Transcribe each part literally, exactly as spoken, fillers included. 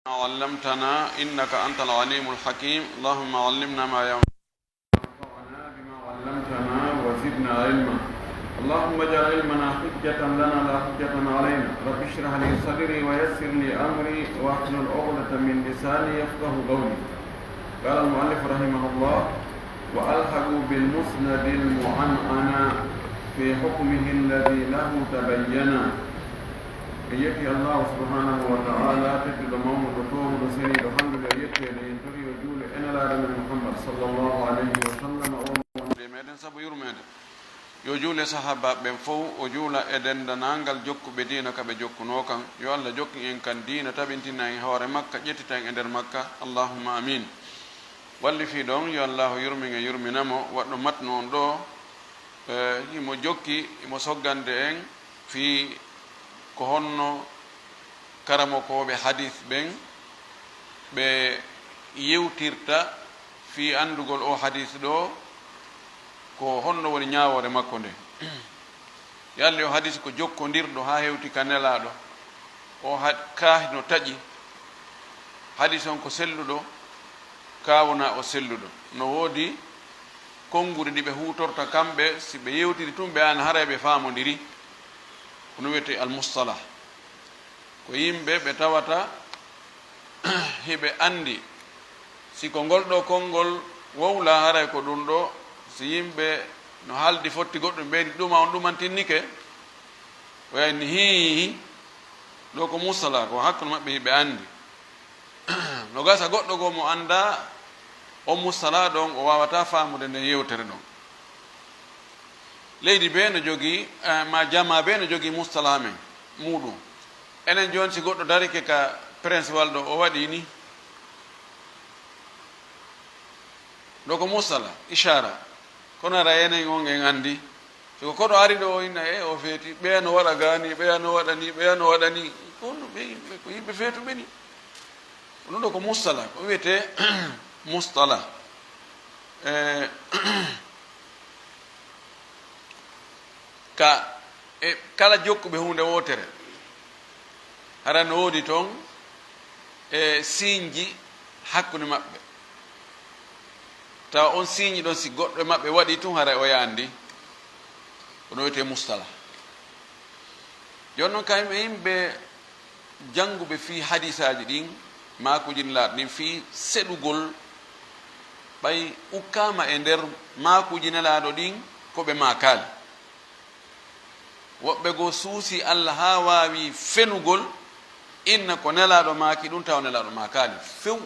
علمتنا إنك أنت العليم الحكيم. اللهم علمنا ما ينفعنا وانفعنا بما علمتنا وزدنا علما. اللهم اجعل علمنا حجة لنا لا حجة علينا. رب اشرح لي صدري ويسر لي أمري واحلل عقدة من لساني يفقه قولي. قال المؤلف رحمه الله: وألحقوا بالمسند المعنعن في حكمه الذي له تبينا. En yetti Allahu subhanahu wa ta'ala, tedduɗo mawnuɗo, towmuɗo, seniiɗo, hannduɗo e yetteede, en tori o juule e Nelaaɗo men Muhammad sallallahu alayhi wa sallam, o wonde meɗen sabu yurmeende. Yo juule sahaabaaɓe ɓen fow, o juula e denndanangal jokkuɓe diina ka ɓe jokkunoo kan. Yo Allah jokkin en kan diina, tabintina en hoore makka, ƴettita en e nder makka. Allahumma amin. Walli fii ɗon, yo Allahu yurmin e yurmina mo, waɗɗo matnu on ɗoo, eh, himo jokki, himo soggande en fii ko honno karamokooɓe hadis ɓen ɓe yewtirta fii anndugol oo hadis ɗoo, ko honno woni ñaawoore makko nden. Yalli o hadis ko jokkondirɗo haa hewti ka Nelaaɗo, o ha-, kaa no taƴi, hadis on ko selluɗo, kaa wonaa o selluɗo. No woodi konngudi ɗi ɓe huutorta kamɓe, si ɓe yewtiri tun ɓe an haray ɓe faamondiri, ko no wiyetee al-mustalah. Ko yimɓe ɓe tawata hiɓe anndi si ko ngol ɗoo konngol wowlaa, haray ko ɗun ɗoo, si yimɓe no haaldi fotti goɗɗum, ɓe ni ɗuma on ɗumantinnike, o yaani hii, ɗoo ko musala, ko hakkunde maɓɓe hiɓe anndi. No gasa goɗɗo goo mo anndaa, on musala ɗon, o waawataa faamude nden yewtere ɗon. Leydi bee no jogii, eh, ma jamaa bee no jogii mustalaha men, muuɗum. Enen jooni, si goɗɗo darike ka Prince Waldo, o waɗi ni, ɗo ko mustala, ishaara. Kono ara enen on en anndi, si ko koɗo ari ɗo, o inna, e, o feeti, ɓeya no waɗa gaani, ɓeya no waɗa ni, ɓeya no waɗa ni. Ko honno ɓe yimɓe, ko yimɓe feetuɓe ni. Kono ɗo ko mustala, ko wiyetee mustala. Eh, ka e kala jokkuɓe huunde wootere, hara no woodi ton e siiñji hakkunde maɓɓe. Tawa on siiñi ɗon, si goɗɗo e maɓɓe waɗi tun, hara o yaandi. Ko no wiyetee mustala. Jooni non, kamɓe yimɓe jannguɓe fii hadiisaaji ɗin, maakuuji nelaaɗo ɗin, fii seɗugol, ɓay ukkaama e nder maakuuji nelaaɗo ɗin ko ɓe maakaali. Woɓɓe goo suusi Alla haa waawi fenugol, inna ko nelaaɗo maaki ɗun, tawa nelaaɗo maakaali few.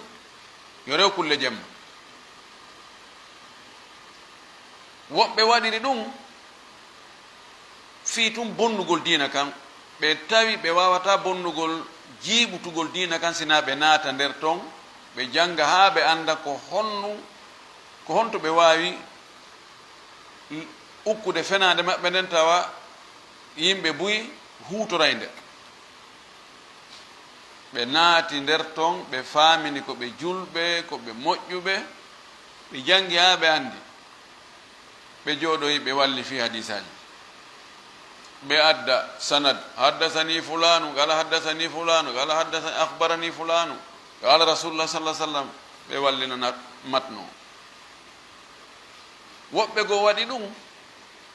Yo rew kulle jemma. Woɓɓe waɗiri ɗun fii tun bonnugol diina kan. Ɓe tawi ɓe waawataa bonnugol, jiiɓutugol diina kan, sinaa ɓe naata nder ton, ɓe jannga haa ɓe annda ko honnu, ko honto ɓe waawi ukkude fenaande maɓɓe nden, tawa yimɓe buy huutoray nde. Ɓe naati nder ton, ɓe faamini ko ɓe julɓe, ko ɓe moƴƴuɓe, ɓe janngi haa ɓe anndi. Ɓe jooɗoyi, ɓe walli fii hadiisaaji. Ɓe adda sanad, "Haddasanii fulaanu, qala haddasanii fulaanu, qala haddasanii, akhbaranii fulaanu, qala Rasulullah sallallahu alaihi wasallam." Ɓe wallina na-, matnu o. Woɓɓe goo waɗi ɗun,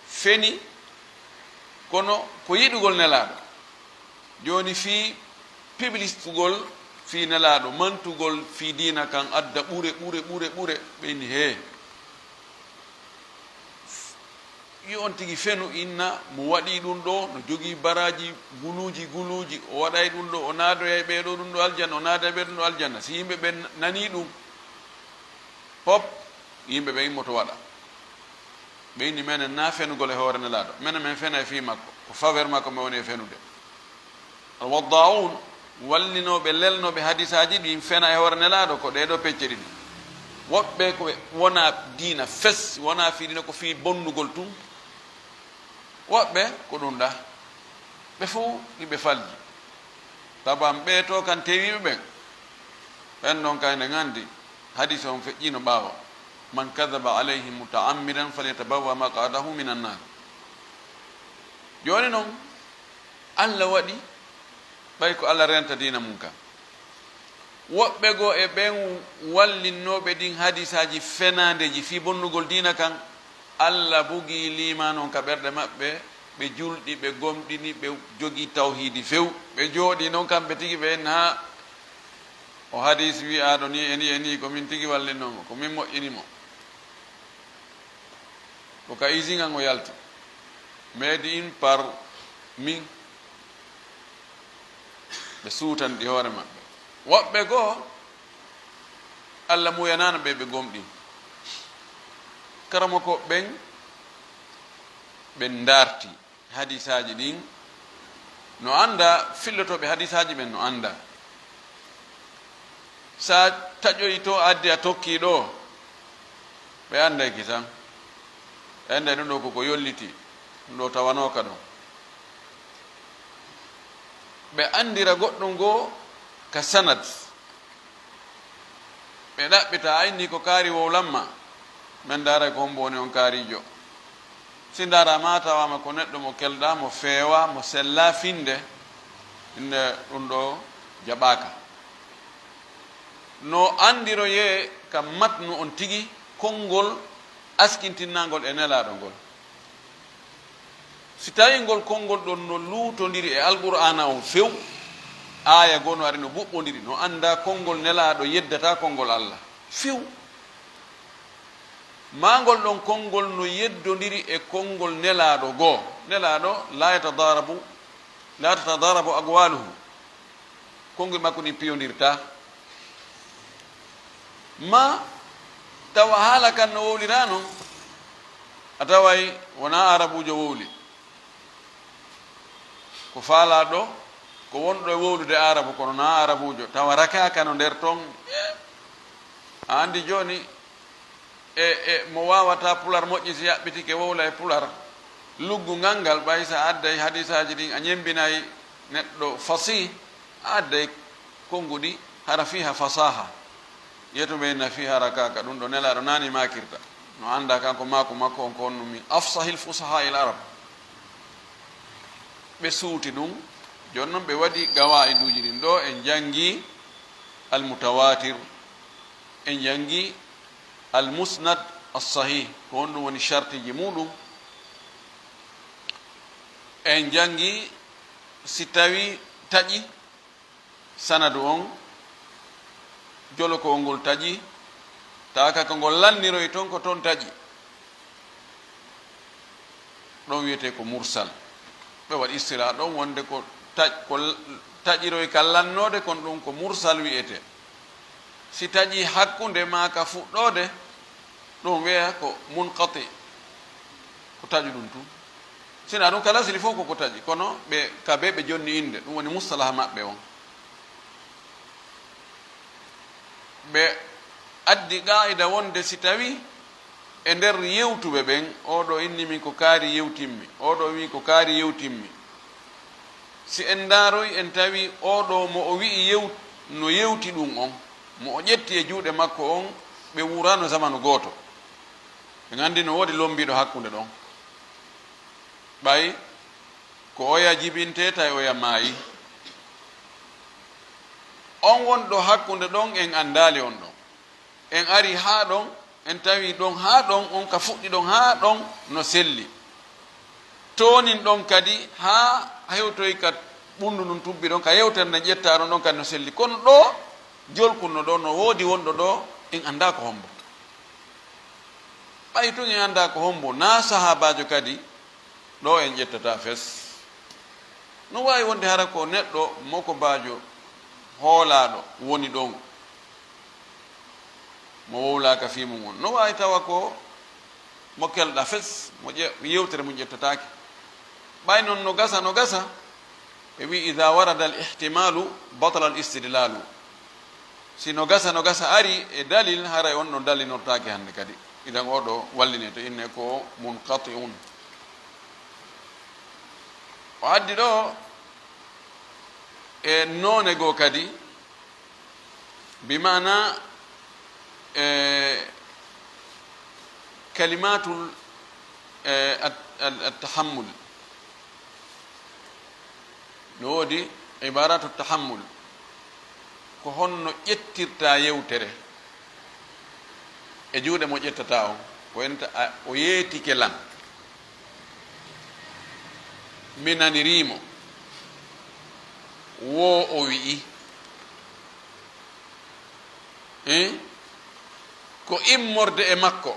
feni, kono ko yiɗugol Nelaaɗo. Jooni fii piblistugol fii Nelaaɗo, mantugol fii diina kan, adda ɓure, ɓure, ɓure, ɓure, ɓe inni, "Hee, yo on tigi fenu, inna mo waɗi ɗun ɗoo, no jogii baraaji guluuji, guluuji, o waɗay ɗun ɗoo, o naadoyay ɓee ɗoo ɗun ɗoo aljanna, o naaday ɓee ɗun ɗoo aljanna." Si yimɓe ɓen nanii ɗun, pop, yimɓe ɓen immoto waɗa. Ɓe inni, "Menen na fenugol e hoore Nelaaɗo. Menen men fenay fii makko. Ko faveur makko men woni e fenude." Al-wadda'un, wallinooɓe, lelnooɓe hadiisaaji ɗin fena e hoore Nelaaɗo, ko ɗee ɗoo pecce ɗiɗi. Woɓɓe ko ɓe wona diina fes, wona fii diina, ko fii bonnugol tun. Woɓɓe ko ɗun ɗaa. Ɓe fow hiɓe falji. Taban ɓee to kan tewiiɓe ɓen. Ɓen ɗon kay, nde nganndi hadiis on feƴƴiino ɓaawo, "Man kadhaba alayhi muta'ammidan falyatabawwa maq'adahu minan naar." Jooni non, Alla waɗi, ɓay ko Alla renta diina mun kan. Woɓɓe goo e ɓen wallinnooɓe ɗin hadiisaaji fenaandeeji fii bonnugol diina kan, Alla bugii liimaan on ka ɓerɗe maɓɓe, ɓe julɗi, ɓe gomɗini, ɓe jogii tawhiidi few. Ɓe jooɗii non kamɓe tigi, ɓe en, haa o hadiis wi'aaɗo nii e nii e nii, ko min tigi wallinnoo mo, ko min moƴƴini mo. Ko ka usine an o yalti. Made in par min. Ɓe suutani ɗi hoore maɓɓe. Woɓɓe goo, Alla muyanaano ɓe, ɓe gomɗini. Karamokooɓe ɓen, ɓe ndaarti hadiisaaji ɗin. No anndaa, fillotooɓe hadiisaaji ɓen no anndaa. Si a taƴoyi to, a addi a tokki ɗoo, ɓe annday ki tan. Ɓe annday ɗun ɗoo ko ko yollitii, ɗun ɗoo tawanooka ɗon. Ɓe anndira goɗɗun goo ka sanad. Ɓe ɗaɓɓita, a inni ko kaari wowlamma, men ndaaray ko hombo woni on kaariijo. Si ndaaraama, a tawaama ko neɗɗo mo kelɗaa, mo feewaa, mo sellaa finnde, innde ɗun ɗoo jaɓaaka. No anndiroyee ka matnu on tigi konngol askintinnaangol e Nelaaɗo ngol. Si tawii ngol konngol ɗon no luutondiri e Alqur'aana on few, aaya goo no ari no buɓɓondiri, no anndaa konngol Nelaaɗo yeddataa konngol Alla few. Maa ngol ɗon konngol no yeddondiri e konngol Nelaaɗo goo. Nelaaɗo, laa yatadaarabu, laa tatadaarabu aqwaaluhum. Konngol makko ɗin piyondirtaa. Maa tawa haala kan no wowliraano, a taway wonaa Aarabuujo wowli. Ko faalaa ɗoo, ko wonɗo e wowlude Aarabu, kono naa Aarabuujo, tawa rakaaka no nder ton. A anndi jooni, e, e mo waawataa Pular moƴƴi, si yaɓɓitike wowla e Pular, luggungal ngal, ɓay si a adday hadiisaaji ɗin, a ñemmbinay neɗɗo fasih, a adday konnguɗi, hara fiiha fasaha. Yetu ɓe inna fiiha rakaaka, ɗun ɗoo Nelaaɗo naani maakirta. No anndaa kanko maaku makko on ko honno min afsahil fusaha'il arab. Ɓe suuti ɗun, jooni non ɓe waɗi gawaa'iduuji ɗin. Ɗoo en janngii al-mutawaatir, en janngii al-musnad as-sahih, ko honɗun woni shartiiji muuɗun. En janngii si tawii taƴi sanadu on, jolokowol ngol taƴi, tawa ka ko ngol lanniroyi ton, ko ton taƴi. Ɗon wiyetee ko mursal. Ɓe waɗi istilaa ɗon wonde ko taƴ-, ko l-, taƴiroy ka lannoode, kon ɗun ko mursal wiyetee. Si taƴii hakkunde maa ka fuɗɗoode, ɗun wi'ee ko munqati, ko taƴuɗun tun. Sinaa ɗun kala sili fow ko ko taƴi, kono ɓe, ka ɓe, ɓe jonni innde, ɗun woni mustalaha maɓɓe on. Ɓe addi qaa'ida wonde si tawii e nder yewtuɓe ɓen, oo ɗoo inni min ko kaari yewtimmi, oo ɗoo wi'i ko kaari yewtimmi. Si en ndaaroyi, en tawi oo ɗoo mo o wi'i yew-, no yewti ɗun on, mo o ƴetti e juuɗe makko on, ɓe wuuraano zamanu gooto. En anndi no woodi lombiiɗo hakkunde ɗon. Ɓay ko oya jibintee, tawi oya maayi. On wonɗo hakkunde ɗon, en anndaali on ɗon. En ari haa ɗon, en tawi ɗon haa ɗon, on ka fuɗɗi ɗon haa ɗon no selli. Toonin ɗon kadi haa hewtoyi ka ɓunndu ndun tubbi ɗon, ka yewtere nden ƴettaa ɗon, ɗon kadi no selli. Kono ɗoo, jolkunno ɗoo, no woodi wonɗo ɗoo, en anndaa ko hombo. Ɓay tun en anndaa ko hombo, naa sahaabaajo kadi, ɗoo en ƴettataa fes. No waawi wonde hara ko neɗɗo mokobaajo hoolaaɗo woni ɗon, mo wowlaaka fii mun on. No waawi tawa ko mo kelɗaa fes, mo ƴe-, yewtere mun ƴettataake. Ɓay non no gasa, no gasa, ɓe wi'i, "Idha warada al-ihtimalu, batala al-istidlalu." Si no gasa, no gasa ari e dalil, haray on ɗon dalinortaake hannde kadi. Idan oo ɗoo wallinee to inne ko munqati'un. O addi ɗoo e noone goo kadi, bi maana, e, kalimatul, e, at-, al-, at-tahammul. No woodi ibaratu tahammul. Ko honno ƴettirta yewtere e juuɗe mo ƴettata on? Ko en ta-, a, o yeetike lan. Mi nanirii mo. Wo o wi'i. Hein? Ko immorde e makko.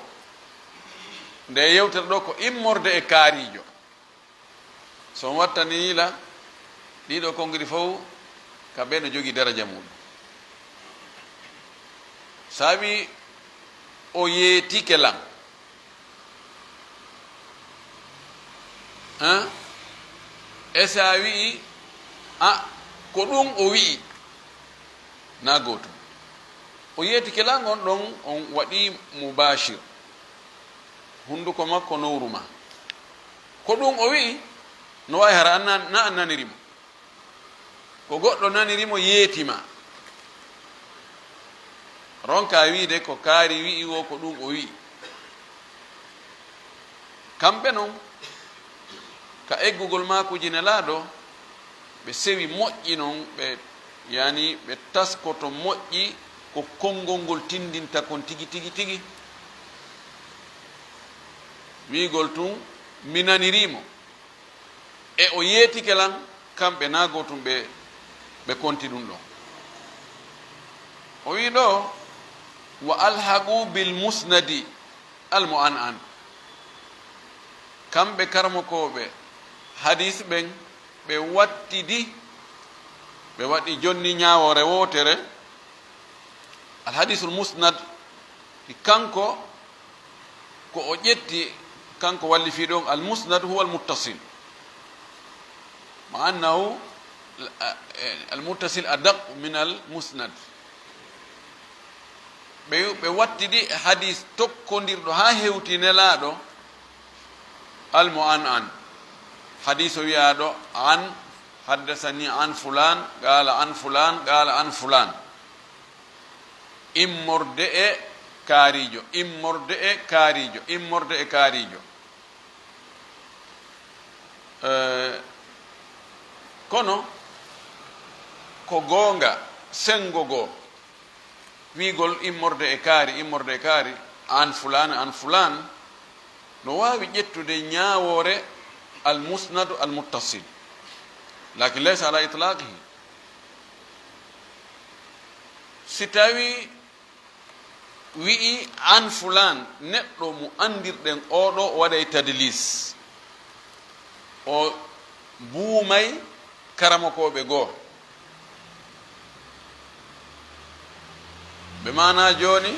Nde yewtere ɗo ko immorde e kaariijo. So on wattanii la, ɗiɗo konngiri fow, ka ɓe no jogii daraja muɗum. Sabi o yeetike lan. Hein? E sa wi'i, a, ko ɗum o wi'i, na gootum. O yeetike lan on ɗon, on waɗi mubashir. Hunduko makko nowru ma. Ko ɗum o wi'i, no waawi hara an nan-, na an naniri mo. Ko goɗɗo naniri mo yeeti ma. Ronka wiide ko kaari wi'i wo ko ɗum o wi'i. Kamɓe non, ka eggugol maakuji Nelaaɗo, ɓe sewi moƴƴi non, ɓe, yani, ɓe taskoto moƴƴi ko konngol ngol tindinta kon tigi, tigi, tigi. Wi'ugol tun, mi nanirii mo. E o yeetike lan, kamɓe na gootum ɓe, ɓe konti ɗum ɗon. O wi'i ɗo, "Wa alhaqu bil musnadi al mu'an'an." Kamɓe karamokooɓe hadis ɓen, ɓe wattidi, ɓe waɗi jonni ñaawoore wootere, al hadisul musnad, ɗi kanko ko o ƴetti, kanko wallifii ɗon, al musnad huwa al muttasil. Ma annahu al muttasil adaq min al musnad. Ɓe, ɓe wattidi hadis tokkondirɗo haa hewti Nelaaɗo, al mu'an'an. Hadis o wi'aaɗo an, haddasani an fulan, qaala an fulan, qaala an fulan. Immorde e kaariijo, immorde e kaariijo, immorde e kaariijo. Eh, kono ko goonga, senngo goo, wi'ugol immorde e kaari, immorde e kaari, an fulaan, an fulaan, no waawi ƴettude ñaawoore al musnad al muttasil, lakin laysa ala itlaqihi. Si tawi wi'i an fulaan, neɗɗo mo anndirɗen oo ɗoo, o waɗay tadlis, o buumay karamokooɓe goo. Ɓe maanaa jooni,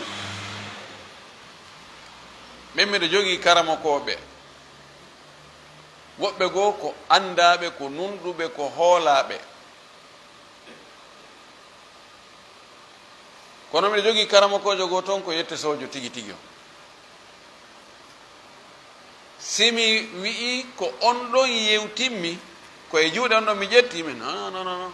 ɓen miɗo jogii karamokooɓe, woɓɓe goo ko anndaaɓe, ko nunɗuɓe, ko hoolaaɓe. Kono miɗo jogii karamokoojo goo toon ko yette soojo tigi tigi on. Si mi wi'ii ko on ɗon yewtimmi, ko e juuɗe on ɗon mi ƴetti, min, non, non, non, non.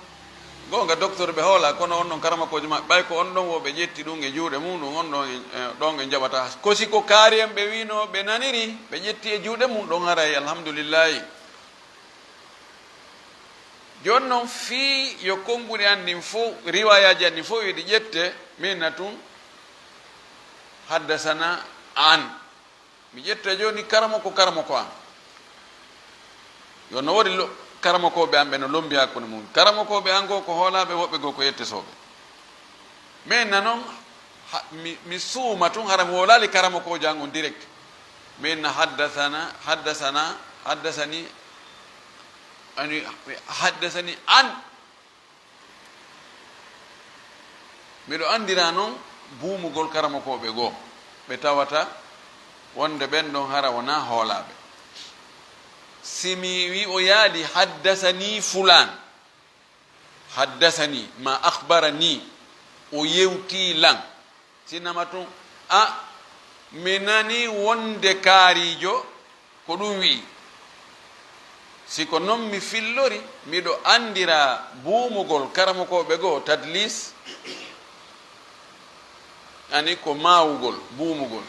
Goonga, docteur ɓe hoolaa, kono on ɗon karamokoojo maɓɓe, ɓay ko on ɗon wo ɓe ƴetti ɗum e juuɗe mum, ɗum on ɗon e, e, ɗon e njaɓata. Ko si ko kaari en ɓe wiinoo ɓe naniri, ɓe ƴetti e juuɗe mum, ɗon haray, alhamdulillahi. Jooni non, fii yo konnguɗi an ɗin fow, riwaayaaji an ɗin fow, yo ɗi ƴette, min na tun, haddasana an. Mi ƴetta jooni karamoko, karamoko an. Yo no woodi lo-, karamokooɓe an ɓe no lommbi hakkunde mum. Karamokooɓe an goo ko hoolaaɓe, woɓɓe goo ko yettesooɓe. Min na non, ha, mi, mi suuma tun, hara mi wowlaali karamokoojo an on direct. Min na haddasana, haddasana, haddasani, ani, haddasani an. Miɗo anndira non buumugol karamokooɓe goo, ɓe tawata wonde ɓen ɗon hara wonaa hoolaaɓe. Si mi wi o yaali haddasanii fulaan, haddasanii, ma akhbaranii, o yewtii lan. Si nama tun, a, mi nanii wonde kaariijo ko ɗun wi'i. Si ko non mi fillori, miɗo anndira buumugol karamokooɓe goo, tadlis, ani ko maawugol, buumugol,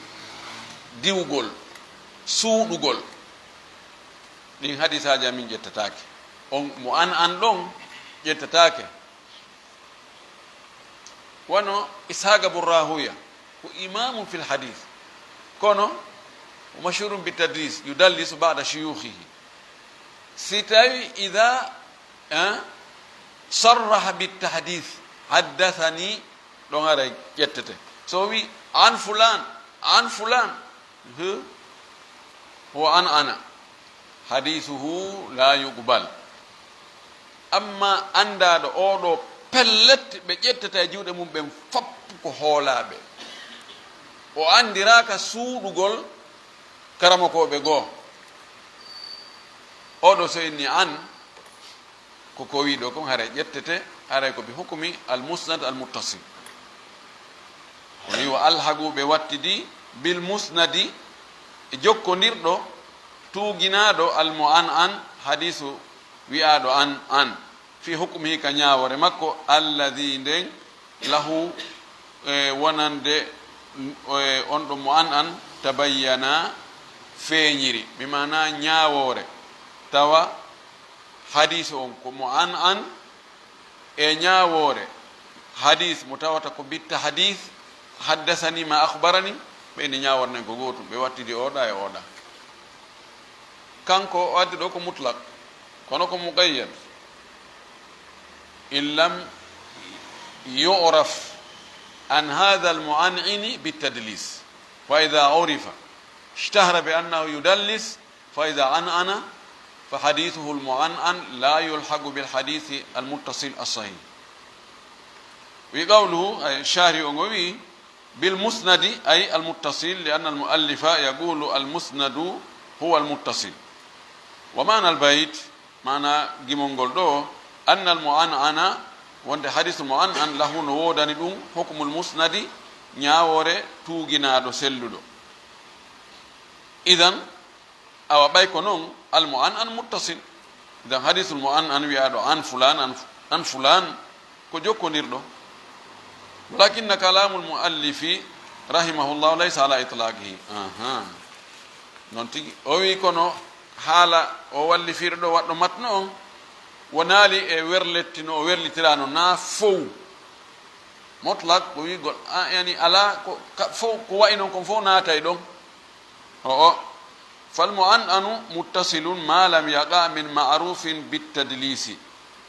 diwgol, suuɗugol. Ɗin hadisaaji amin ƴettataake. On mo an an ɗon ƴettataake. Wano Ishaqa bun Rahuya, ko imamun fil hadith. Kono, mashhurun bi tadlis, yudallisu ba'da shuyukhihi. Si tawi idha, eh, sarraha bi tahdith, haddathani, ɗon haray ƴettete. So wi, an fulan, an fulan, huh? Huwa an ana. Hadithuhu la yuqbal. Amma anndaɗo oo ɗoo pellet, ɓe ƴettata e juuɗe mum ɓen fop ko hoolaaɓe. O anndiraaka suuɗugol karamokooɓe goo. Oo ɗoo so inni an, ko ko wii ɗoo kon haray ƴettete, haray ko bi hukmi al musnad al muttasil. O wii wa alhaqu, ɓe wattidi bil musnadi, e jokkondirɗo tuuginaaɗo al mu'an'an, hadiisu wi'aaɗo an an, fi hukmihi, ka ñaawoore makko, alladhi, nden, lahu, e wonande, e on ɗo mu'an'an, tabayyana, feeñiri, bi maana ñaawoore, tawa hadiisu on ko mu'an'an, e ñaawoore hadiis mo tawata ko bitta hadiis, haddasani ma akhbarani, ɓe ni ñaawoore nden ko gootum, ɓe wattidi oɗa e oɗa. Kanko o addi ɗo ko mutlaq, kono ko muqayyad. In lam yu'raf an hadha al mu'an'ini bit tadlis, fa idha urifa ishtahara bi annahu yudallis, fa idha an'ana fa hadithuhu al mu'an'an la yulhaqu bil hadithi al muttasil as sahih. Wi qawluhu, ay shari on o wi, bil musnadi, ay al muttasil, li anna al muallifa yaqulu al musnadu huwa al muttasil. Wa ma'na al bayt, maana gimol ngol ɗo, anna al mu'an'ana, wonde hadiisu mu'an'an, lahu, no woodani ɗum, hukmul musnadi, ñaawoore tuuginaaɗo selluɗo. Idan, awa ɓay ko non, al mu'an'an muttasil. Idan hadiisul mu'an'an wi'aaɗo an fulaan, an, an fulaan, ko jokkondirɗo. Walakinna kalaamul muallifi rahimahullahu laysa ala itlaqihi. Aha. Non tigi. O wi kono haala o wallifiri ɗo waɗɗo matno on, wonaali e werlettino o werlitirano na fow. Mutlaq ko wigol, a, yani ala ko, ka, fow, ko wa'i non kon fow naatay ɗon. O'o. Fal mu'an'anu muttasilun ma lam yaqa min ma'rufin bit tadlisi.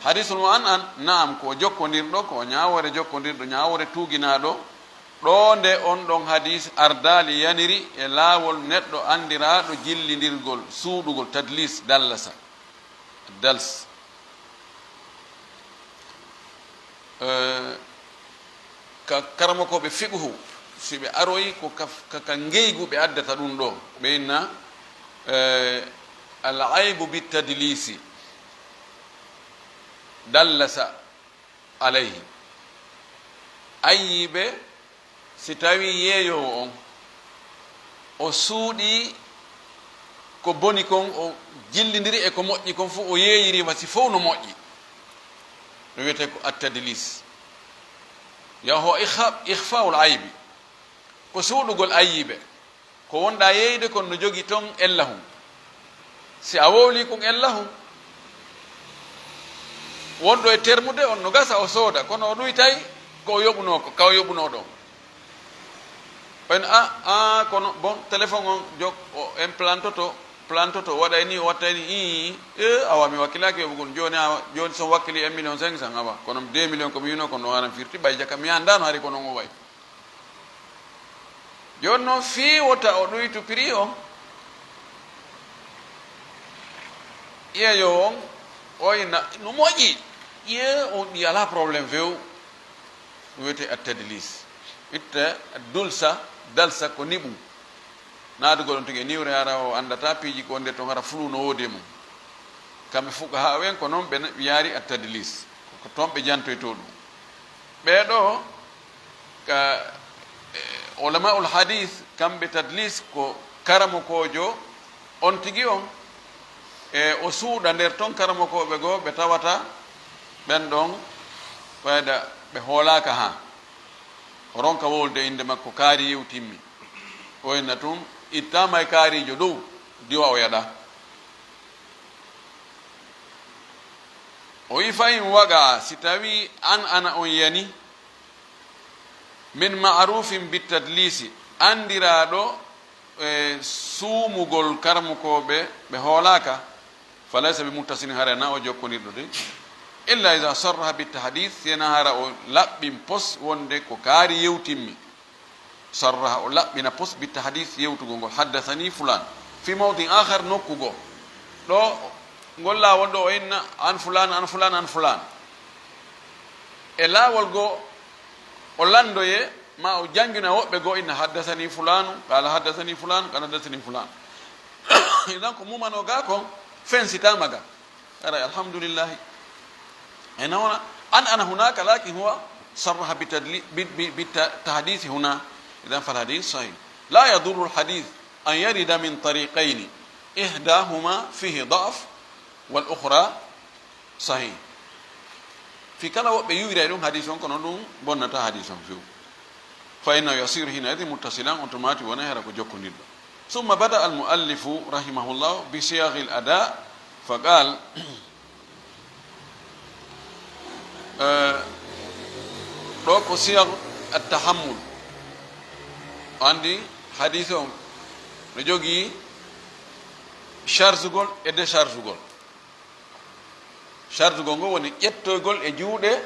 Hadiisul mu'an'an, na'am, ko jokkondirɗo, ko ñaawoore jokkondirɗo, ñaawoore tuuginaaɗo, ɗo nde on ɗon hadiis ardaali yaniri e laawol neɗɗo anndiraaɗo jillindirgol, suuɗugol, tadlis, dallasa. Dals. Eh, ka karamokooɓe fiqhu, si ɓe aroyi ko ka, ka, ka ngeygu ɓe addata ɗum ɗo, ɓe inna, eh, al aybu bit tadlisi, dallasa alayhi. Ayyibe, si tawi yeeyoowo on, o suuɗii ko boni kon, o jillindiri e ko moƴƴi kon fof, o yeeyiriima si fof no moƴƴi, ɗum wiyetee ko at-tadlis. Yaho ikhfa-, ikhfaul aybi, ko suuɗugol ayyibe. Ko wonɗaa yeeyde kon no jogii toon ellahun. Si a wowlii kon ellahun, wonɗo e termude on no gasa o sooda, kono o ɗuytay ko o yoɓunoo ko, ka o yoɓunoo ɗon. On a, a, kono bon, téléphone on jok, o, en plantoto, plantoto, o waɗay ni, o wattay ni, ii, e, awa, mi wakkilaaki yoɓugol. Jooni, awa, jooni so wakkili un million cinq cent, awa, kono deux millions ko mi winoo kon ɗon aran firti, ɓay jaka mi anndaano hari ko non o wayi. Jooni noon, fii wota o ɗuytu prix o, ƴeeyo on, oy na, no moƴƴi, ƴee on ɗi alaa problème few. Ɗum wiyetee at-tadlis. Itta dulsa, dalsa ko niɓu. Naatugol on tigi e niwre, hara o anndataa piiji ko wonde toon, hara flou no woodi e mum. Kamɓe fuqahaa en ko noon ɓe yaari at-tadlis. Ko toon ɓe jantoytoo ɗum. Ɓee ɗoo, ka, e, ulamaul hadis, kamɓe tadlis ko karamokoojo on tigi on, e o suuɗa nder ton karamokooɓe goo ɓe tawata ɓen ɗon fayda ɓe hoolaaka haa. O ronka wowlude innde makko, kaari yew timmi. O inna tun, ittaama e kaariijo dow, diwa o yaɗa. O wi fa in waqa, si tawi an ana on yani, Min ma'rufin bitadlisi, anndiraaɗo e suumugol karamokooɓe ɓe hoolaaka, falaysa bi muttasilin, hara na o jokkondirɗo de. Illa iza sarraha bitahdis, si na hara o laɓɓin pos wonde ko kaari yewtimmi. Sarraha, o laɓɓina pos bitahdis, yewtugol ngol, haddasani fulaan. Fi mawdin akhar, nokku goo. Ɗo, ngol laawol ɗo o inna an fulaan, an fulaan, an fulaan. E laawol goo, o lanndoye, ma o janngina woɓɓe goo, inna haddasani fulaanu, qaala haddasani fulaanu, qaala haddasani fulaanu. Idan ko mumano ga kon, fensitaama ga. Ara, alhamdulillahi. Ena wona, an ana hunaka, lakin huwa sarraha bitadli-, bi-, bi-, bita-, tahdisi huna. Idan fal hadith sahih. La yadurru al hadith an yarida min tariqayni. Ihdahuma fihi da'f, wal ukhra sahih. Fi kala woɓɓe yuwiray ɗum hadis on, kono ɗum bonnata hadis on few. Fa innahu yasiru hina idin muttasilan, on to maati wona hara ko jokkondirɗo. Summa bada al muallifu rahimahullah bi siyaghi al ada, fa qal, eh, ɗo ko siyagh at tahammul. O anndi hadis on no jogii chargugol e déchargugol. Chargugol ngol woni ƴettoygol e juuɗe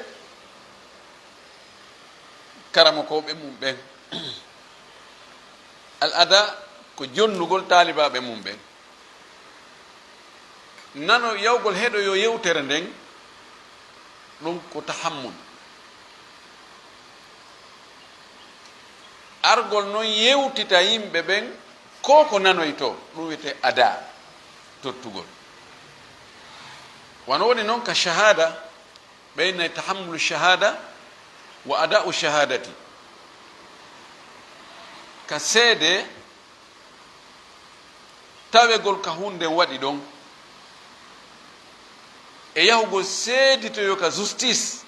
karamokooɓe mum ɓen. Al ada ko jonnugol taalibaaɓe mum ɓen. Nano yawgol heɗoyo yewtere nden, ɗum ko tahammul. Argol non yewtita yimɓe ɓen ko ko nanoytoo, ɗum wiyetee ada, tottugol. Wano woni non ka shahada, ɓe innay tahammulu shahada wa ada'u shahadati. Ka seede tawegol ka huunde waɗi ɗon, e yahugol seeditoyo ka justice,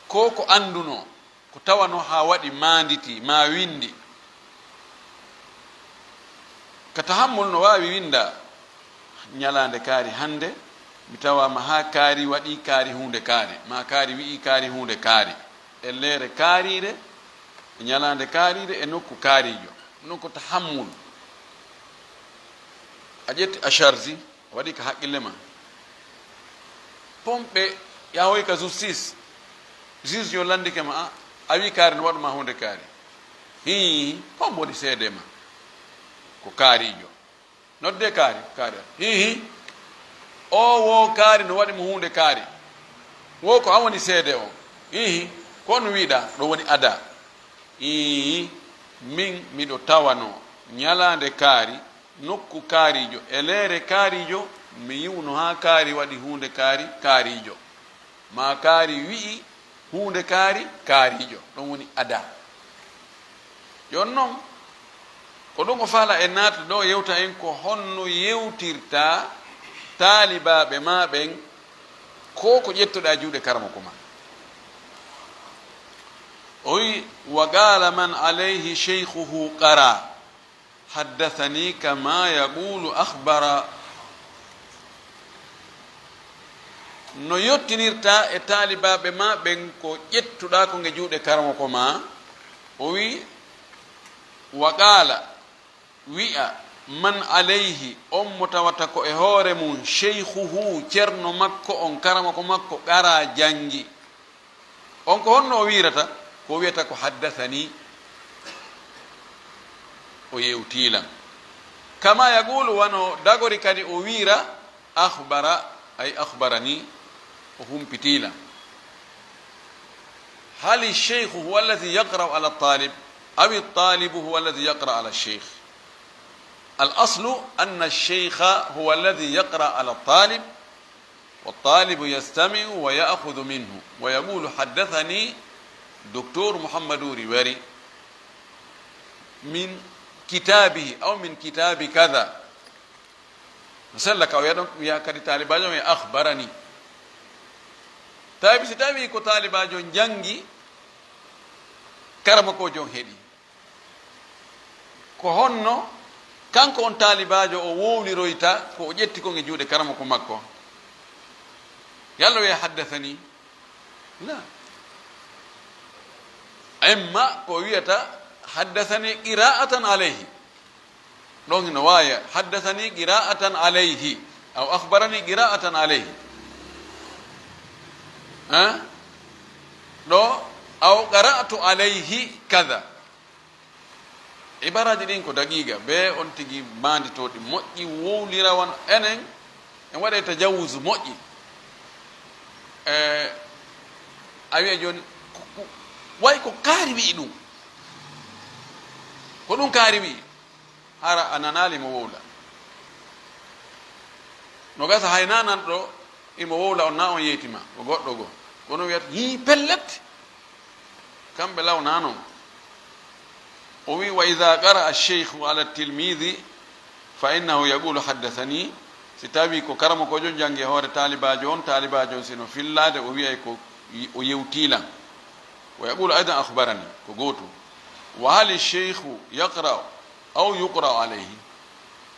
ko ko anndunoo, ko tawanoo haa waɗi maanditii, maa winndi. Ka tahammul no waawi winnda, ñalaande kaari hannde, mi tawaama haa kaari waɗii kaari huunde kaari, maa kaari wi'ii kaari huunde kaari, e leere kaariire, e ñalaande kaariire, e nokku kaariijo. Ɗum ko tahammul. A ƴetti a charge, a waɗi ka haqqille ma. Pompe yahoy ka justice. Juge yo lanndike ma, a, a wi kaari no waɗu ma huunde kaari. Hii, pompe woni seede ma. Ko kaariijo. Nodde kaari, kaari. Hii, hii. O wo kaari no waɗi mo huunde kaari. Wo ko an woni seede o. Hii, hii. Ko on wiɗa, ɗo woni ada. Hii, hii. Min miɗo tawano ñalaande kaari, nokku kaariijo, e leere kaariijo, mi yi'uno haa kaari waɗi huunde kaari, kaariijo. Maa kaari wi'i huunde kaari, kaariijo. Ɗum woni ada. Jooni non, ko ɗum o faala e naata ɗo yewta en ko honno yewtirta taalibaaɓe ma ɓen ko ko ƴettuɗa juuɗe karamoko ma. O wi, "Wa qala man alayhi shaykhuhu qara." Haddathani kama yaqulu akhbara. No yottinirta e taalibaaɓe ma ɓen ko ƴettuɗa ko nge juuɗe karamoko ma, o wi, "Wa qala, wi'a, man alayhi, on mo tawata ko e hoore mum, shaykhuhu, ceerno makko on, karamoko makko, qara, janngi." On ko honno o wiirata? Ko o wiyata ko haddathani, o yewtii lan. Kama yaqulu, wano dagori kadi o wiira akhbara, ay akhbarani, o humpitii lan. Hal ash-shaykhu huwa alladhi yaqra'u ala at-talib, aw at-talibu huwa alladhi yaqra'u ala ash-shaykh? Al-aslu anna ash-shaykha huwa alladhi yaqra'u ala at-talib, والطالب يستمع ويأخذ منه ويقول: حدثني دكتور محمد ريواري من كتابه أو من كتاب كذا. Sella ka o wiya ɗon, wiya kadi taalibaajo on e akhbarani. Tawi si tawi ko taalibaajo on janngi, karamokoojo on heɗi. Ko honno kanko on taalibaajo o wowliroyta ko o ƴetti kon e juuɗe karamoko makko? Yalla wiya haddasani? La. A Imma ko wiyata, "Haddathani qira'atan alayhi." Ɗon hino waaya, "Haddathani qira'atan alayhi," aw "Akhbarani qira'atan alayhi." Eh? Ɗo, "Aw qara'tu alayhi kadha." Ibaraaji ɗin ko daqiiqa, be on tigi maanditooɗi moƴƴi, wowlira wano enen, en waɗay tajawuz moƴƴi. E, a wi'a jooni, ko, ko, way ko kaari wi'i ɗum. Ko ɗum kaari wi'i. Hara a nanaali mo wowla. No gasa hay nananɗo imo wowla on, na on yeytima, ko goɗɗo goo. Kono wiyata, "Hii, pellet." Kamɓe law na non. O wi, "Wa idha qara'a ash-shaykhu ala at-tilmidhi fa innahu yaqulu haddathani." Si tawi ko karamokoojo jangi e hoore taalibaajo on, taalibaajo on sino fillaade, o wi'ay ko o yewtii lan. "Wa yaqulu aydan akhbarani," ko gootum. "Wa hal ash-shaykhu yaqra'u aw yuqra'u alayhi?"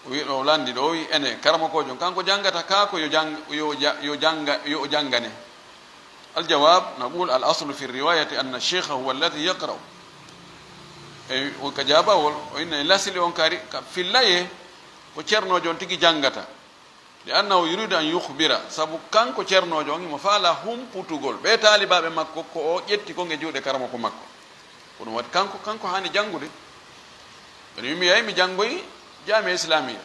O wi, o lanndi ɗo, o wi, "Ene, karamokoojo on, kanko janngata kaa ko yo jang-, yo ja-, yo jannga-, yo o janngane?" Al-jawab, naqul, "Al-aslu fi riwayati anna ash-shaykha huwa alladhi yaqra'u." E, o ka jaabawol, o inna e lasli on kadi, ka fillaye, ko ceernoojo on tigi janngata. "Li annahu yuridu an yukhbira," sabu kanko ceernoojo on, himo faala humputugol ɓe taalibaaɓe makko ko o ƴetti kon e juuɗe karamoko makko. Ko ɗum waɗi kanko, kanko haani janngude. Kono mi yahi mi janngoyi Jaami'a Islaamiya.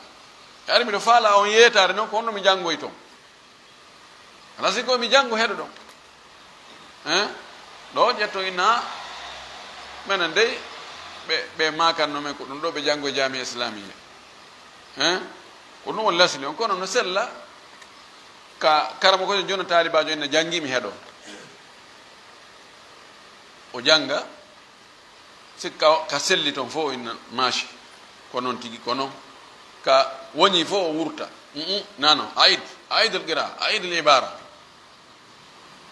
E ari miɗo faala on yeetaade non ko honno mi janngoyi ton. Alaa si ko mi janngo heɗo ɗon. Hein? Ɗo ƴetto inna, menen dey, ɓe, ɓe maakanno men ko ɗum ɗo ɓe janngoyi Jaami'a Islaamiya. Hein? Ko ɗum woni lasli on. Kono no sella, ka karamoko jona taalibaajo en no janngi mi heɗo. O jannga, si ka, ka selli ton fof inna maashi. Ko noon tigi, ko noon. Ka woni fof o wurta. Mm, mm, nano, aid, aid al qira, aid al ibara.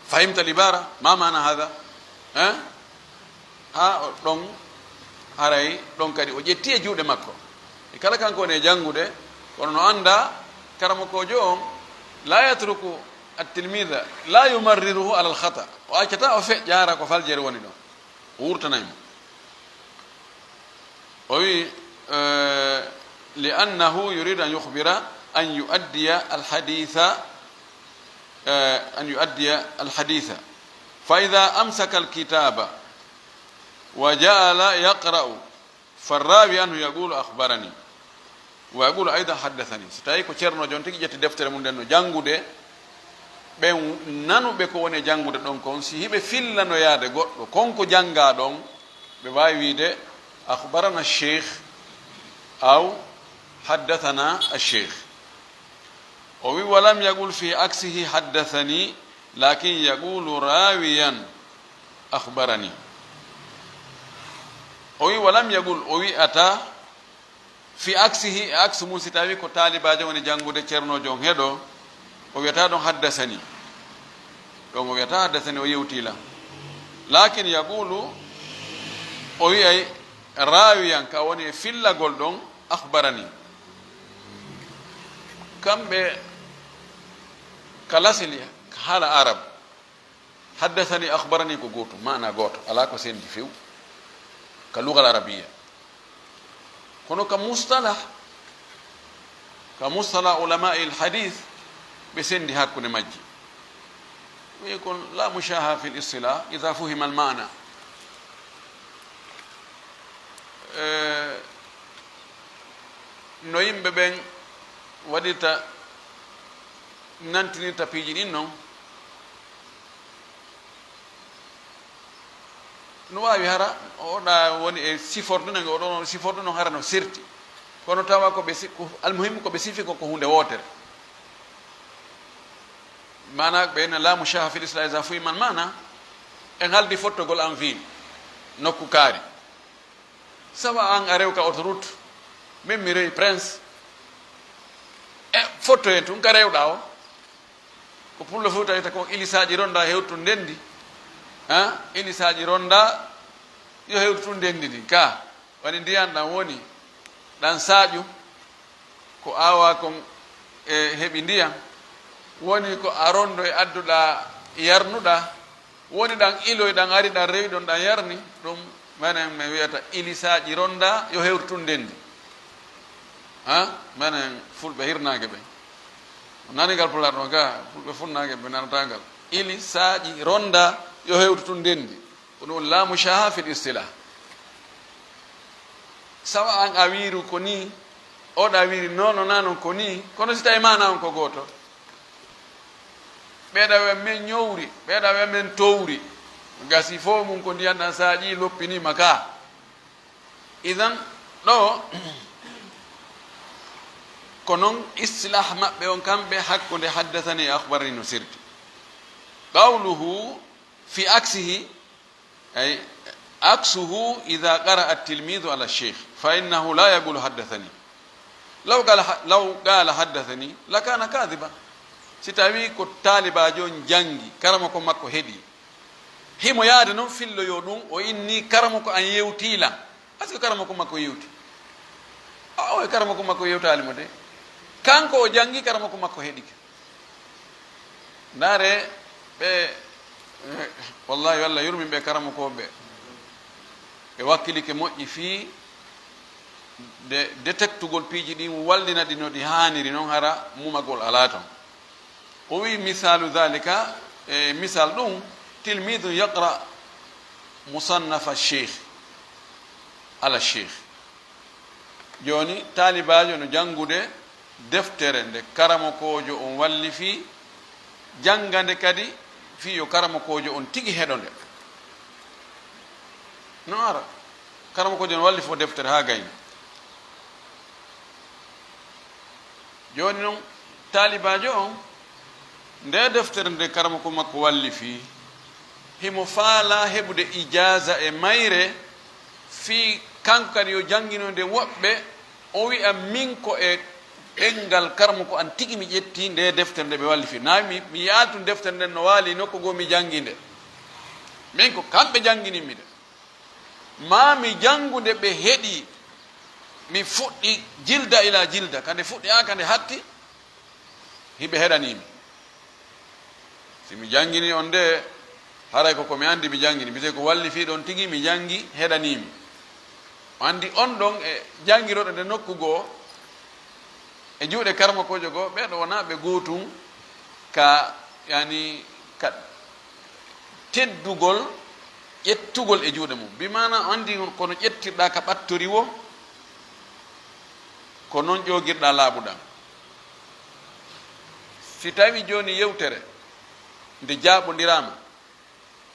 Fahimta al ibara? Ma maana hada? Hein? Ha o ɗon, haray ɗon kadi o ƴetti e juuɗe makko. E kala kanko woni e janngude, kono no annda karamokoojo on, la yatruku at-tilmidha, la yumarriruhu ala al-khata. O accata o feƴƴa hara ko faljere woni ɗon. O wurtanay mo. O wi, eh, "Li annahu yuridu an yukhbira an yuaddiya al-haditha, eh, an yuaddiya al-haditha. Fa idha amsaka al-kitaba wa ja'ala yaqra'u, farrawi anhu yaqulu akhbarani, wa yaqulu aydan haddathani." So tawi ko ceernoojo on tigi ƴetti deftere mum nden no janngude, ɓen nanuɓe ko woni e janngude ɗon kon, si hiɓe fillanoyaade goɗɗo kon ko janngaa ɗon, ɓe waawi wiide, "Akhbarana sheikh," aw, "Haddathana sheikh." O wi, "Wa lam yaqul fi aksihi haddathani, lakin yaqulu rawiyan akhbarani." O wi, "Wa lam yaqul," o wi'ata, "fi aksihi," e aksu mum, si tawi ko taalibaajo woni janngude ceernoojo on heɗo, o wiyata ɗon, "Haddasani." Ɗon o wiyata, "Haddasani," o yewtii lan. Lakin yaqulu, o wi'ay, "Rawiyan," ka woni e fillagol ɗon, "Akhbarani." Kamɓe ka lasili, ka haala Arab, "Haddasani, akhbarani" ko gootum, maana gooto, alaa ko sendi few ka lugal arabiya. Kono ka mustalah, ka mustalah ulama il hadith, ɓe sendi hakkunde majji. Wi kon la mushaha fil istilah idha fuhima al maana. Eh, no yimɓe ɓen waɗirta, nantinirta piiji ɗin non, no waawi hara oɗa woni e siforde no, oɗo siforde no hara no serti, kono tawa ko ɓe si-, ko almuhim ko ɓe sifi ko, ko hunde wootere. Maana ɓe no laamu shaha fil islam isa fuyi man maana, en haldi fottogol en ville nokku kaari. Sawa an a rew ka autoroute, min mi rewi Prince. E fotto hen tun ka rewɗa o. Ko pullo fof tawita ko ilisaaji ronda hewtu ndendi. Ha? Ilisaaji ronda yo hewtu tun ndendi ndi. Ka woni ndiyan ɗan woni ɗan saaƴu. Ko awa kon e heɓi ndiyan. Woni ko a rondo e adduɗa yarnuɗa. Woni ɗan iloy, ɗan ari, ɗan rewi ɗon, ɗan yarni ɗum. Menen mi wiyata ili saaƴi ronda, yo hewtu tun ndendi. Ha? Menen fulɓe hirnaage ɓe. On nani ngal pulaar ɗon ka, fulɓe funnaage ɓe nanata ngal. Ili saaƴi ronda, yo hewtu tun ndendi. Ko ɗum woni laamu shaha fil istilah. Sawa an a wiiru ko ni, oɗa wiiri non, non, non, ko ni, kono si tawi maana on ko gooto. Ɓeeɗa wiya men ñowri, ɓeeɗa wiya men towri. Gasi fof mum ko ndiyan ɗan saaƴi loppinima ka. Idan ɗo, ko non istilah maɓɓe on kamɓe hakkunde haddathani e akhbarani no sirti. Qawluhu fi aksihi, ay, aksuhu idha qara'a at-tilmidhu ala ash-shaykh, fa innahu la yaqulu haddathani. Law qala ha-, law qala haddathani, lakana kadhiban. Si tawi ko taalibaajo on jangi, karamoko makko heɗi. Himo yaade non filloyo ɗum, o inni, "Karamoko an yewtii lan." Est-ce que karamoko makko yewti? A, o e karamoko makko yewtaali mo de. Kanko o jangi, karamoko makko heɗike. Ndaare ɓe, eh, wallahi, yo Allah yurmin ɓe karamokooɓe ɓe. Ɓe wakkilike moƴƴi fii de, detektugol piiji ɗin, wallina ɗi no ɗi haaniri, non hara mumagol alaa ton. O wi, misalu dhalika, e misal ɗum, tilmidun yaqra musannafa sheikh ala sheikh. Jooni, taalibaajo no janngude deftere nde karamokoojo on wallifi, jannga nde kadi fii yo karamokoojo on tigi heɗo nde. No ara, karamokoojo on wallifi o deftere haa gayni. Jooni non, taalibaajo on, nde deftere nde karamoko makko wallifi, himo faalaa heɓude ijaaza e mayre, fii kanko kadi yo janngino nde woɓɓe, o wi'a, "Min ko e ɗenngal karamoko an tigi mi ƴetti nde deftere nde ɓe wallifi. Naa mi, mi yi'aali tun deftere nden no waali nokku goo mi janngi nde. Min ko kamɓe jannginimmi nde." Maa mi janngu nde ɓe heɗi, mi fuɗɗi jilda ila jilda, ka nde fuɗɗi haa ka nde hatti, hiɓe heɗanii mi. Si mi janngini on nde, haray ko ko mi anndi mi janngini, mbite ko wallifi ɗon tigi mi janngi, heɗanii mi. O anndi on ɗon e janngirooɗo nde nokku goo, e juuɗe karamokoojo goo, ɓeeɗo wonaa ɓe gootun ka, yani, ka teddugol ƴettugol e juuɗe mum. Bi maana, o anndi kono ƴettirɗaa ka ɓattori woo, ko non ƴoogirɗaa laaɓuɗaa. Si tawii jooni yewtere nde jaaɓondiraama,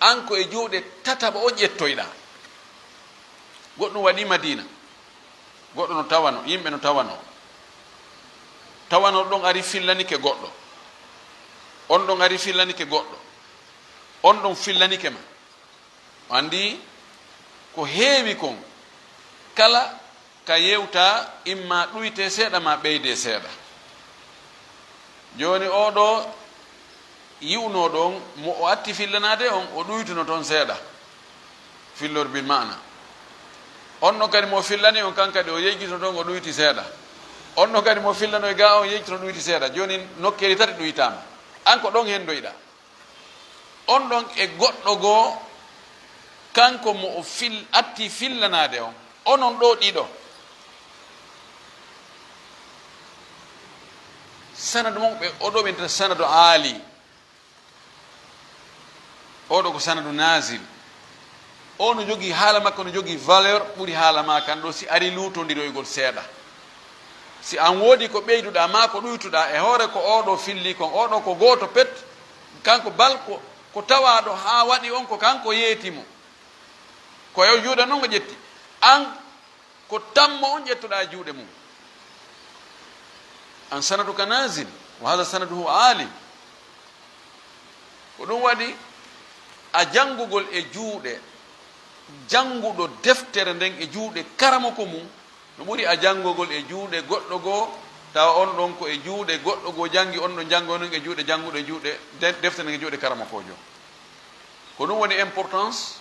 an ko e juuɗe tataɓo on ƴettoyɗaa. Goɗɗum waɗii Madiina. Goɗɗo no tawano, yimɓe no tawano. Tawano ɗon ari fillanike goɗɗo. On ɗon ari fillanike goɗɗo. On ɗon fillanike ma. O anndi ko heewi kon, kala ka yewta, imma ɗuyte seeɗa, ma ɓeyde seeɗa. Jooni, oo ɗoo yi'unooɗo on, mo o atti fillanaade on, o ɗuytuno toon seeɗa. Fillor bil maana. On ɗon kadi mo fillani on, kan kadi o yejjito toon, o ɗuyti seeɗa. On ɗon kadi mo fillano e gaa on, yejjito, ɗuyti seeɗa. Jooni, nokkeeli tati ɗuytaama. An ko ɗon hendoyɗaa. On ɗon e goɗɗo goo, kanko mo o fil-, atti fillanaade on. Onon ɗoo ɗiɗo. Sanadu mon ɓe, o ɗo ɓe mbiyata sanadu aali. Oo ɗoo ko sanadu naazil. Oo no jogii, haala makko no jogii valeur ɓuri haala maa kan ɗoo si ari luutondiroygol seeɗa. Si an woodi ko ɓeyduɗaa maa ko ɗuytuɗaa, e hoore ko oo ɗoo filli kon, oo ɗoo ko gooto pet, kanko bal ko, ko tawaaɗo haa waɗi on ko kanko yeeti mo. Ko e juuɗe non o ƴetti. An ko tammo on ƴettuɗaa e juuɗe mum. An sanaduka nazil, wa hada sanaduhu aali. Ko ɗum waɗi a janngugol e juuɗe jannguɗo deftere nden e juuɗe karamoko mum, no ɓuri a janngugol e juuɗe goɗɗo goo, tawa on ɗon ko e juuɗe goɗɗo goo janngi, on ɗon janngo non e juuɗe jannguɗo e juuɗe de-, deftere nden e juuɗe karamokoojo. Ko ɗum woni importance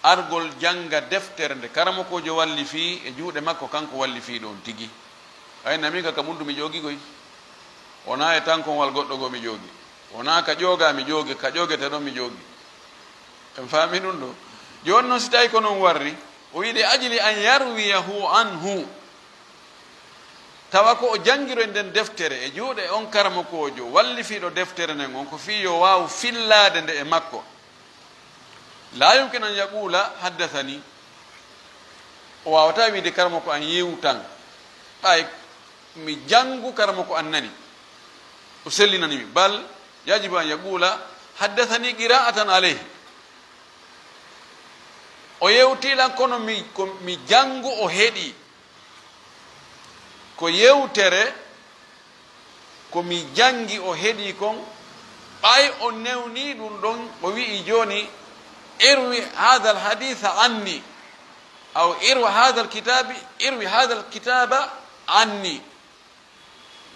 argol jannga deftere nde karamokoojo wallifii e juuɗe makko, kanko wallifiiɗo on tigi. Ay, na min ka, ka muntu mi joogi koy. Wonaa e tankonwal goɗɗo goo mi joogi. Wonaa ka ƴooga mi joogi, ka ƴoogete ɗon mi joogi. En faami ɗum ɗo. Jooni noon, si tawi ko noon warri, o wiide ajli an yarwiyahu anhu, tawa ko o janngiroy nden deftere e juuɗe on karamokoojo wallifiiɗo deftere nden on, ko fii yo waaw fillaade nde e makko. La yumkin an yaqula haddathani. O waawataa wiide karamoko an yewtan, ɓay mi janngu karamoko an nani, o sellinani mi. Bal yajibu an yaqula haddathani qira'atan alayhi. O yewtii lan, kono mi, ko mi janngu, o heɗii. Ko yewtere, ko mi janngi, o heɗii kon, ɓay o newnii ɗum ɗon, o wi'i jooni, "Irwi hadha al haditha anni," aw "Irwi hadha al kitabi, irwi hadha al kitaba anni."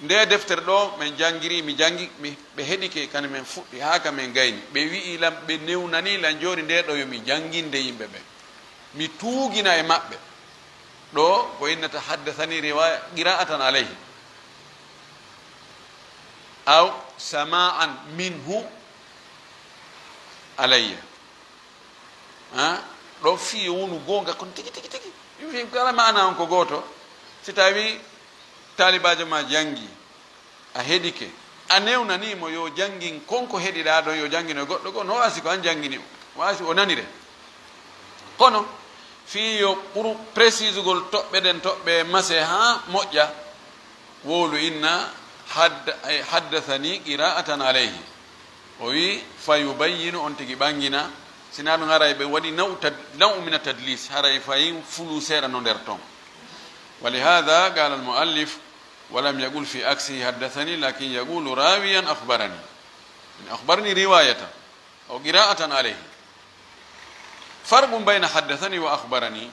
Nde deftere ɗo min janngiri, mi janngi, mi, ɓe heɗike, kadi min fuɗɗi haa ka min gayni. Ɓe wi'i lan, ɓe newnanii lan jooni nde ɗo yo mi jannginde yimɓe ɓen. Mi tuugina e maɓɓe. Ɗo ko innata haddathani riwaya qira'atan alayhi. Aw sama'an minhu alayya. Ha? Ɗo fii yo wonu goonga kon tigi, tigi, tigi. Ɗum fii kala maana on ko gooto. Si tawi taalibaajo ma janngi, a heɗike, a newnanii mo yo janngin kon ko heɗiɗaa ɗon, yo janngino e goɗɗo goo, no waasi ko an janngini o, waasi o nanire. Kono fii yo ɓuru précisugol toɓɓe ɗen, toɓɓe mase haa moƴƴa, wowlu inna hadd-, ay, haddathani qira'atan alayhi. O wi, "Fa yubayyinu," on tigi ɓangina, sinaa ɗum haray ɓe waɗi naw tad-, naw mina tadlis, haray fayin fulu seeɗa no nder ton. Wa li hadha qala al muallif, "Wa lam yaqul fi aksihi haddathani, lakin yaqulu rawiyan akhbarani." Akhbarani riwayatan. Aw qira'atan alayhi. Farqun bayna haddathani wa akhbarani.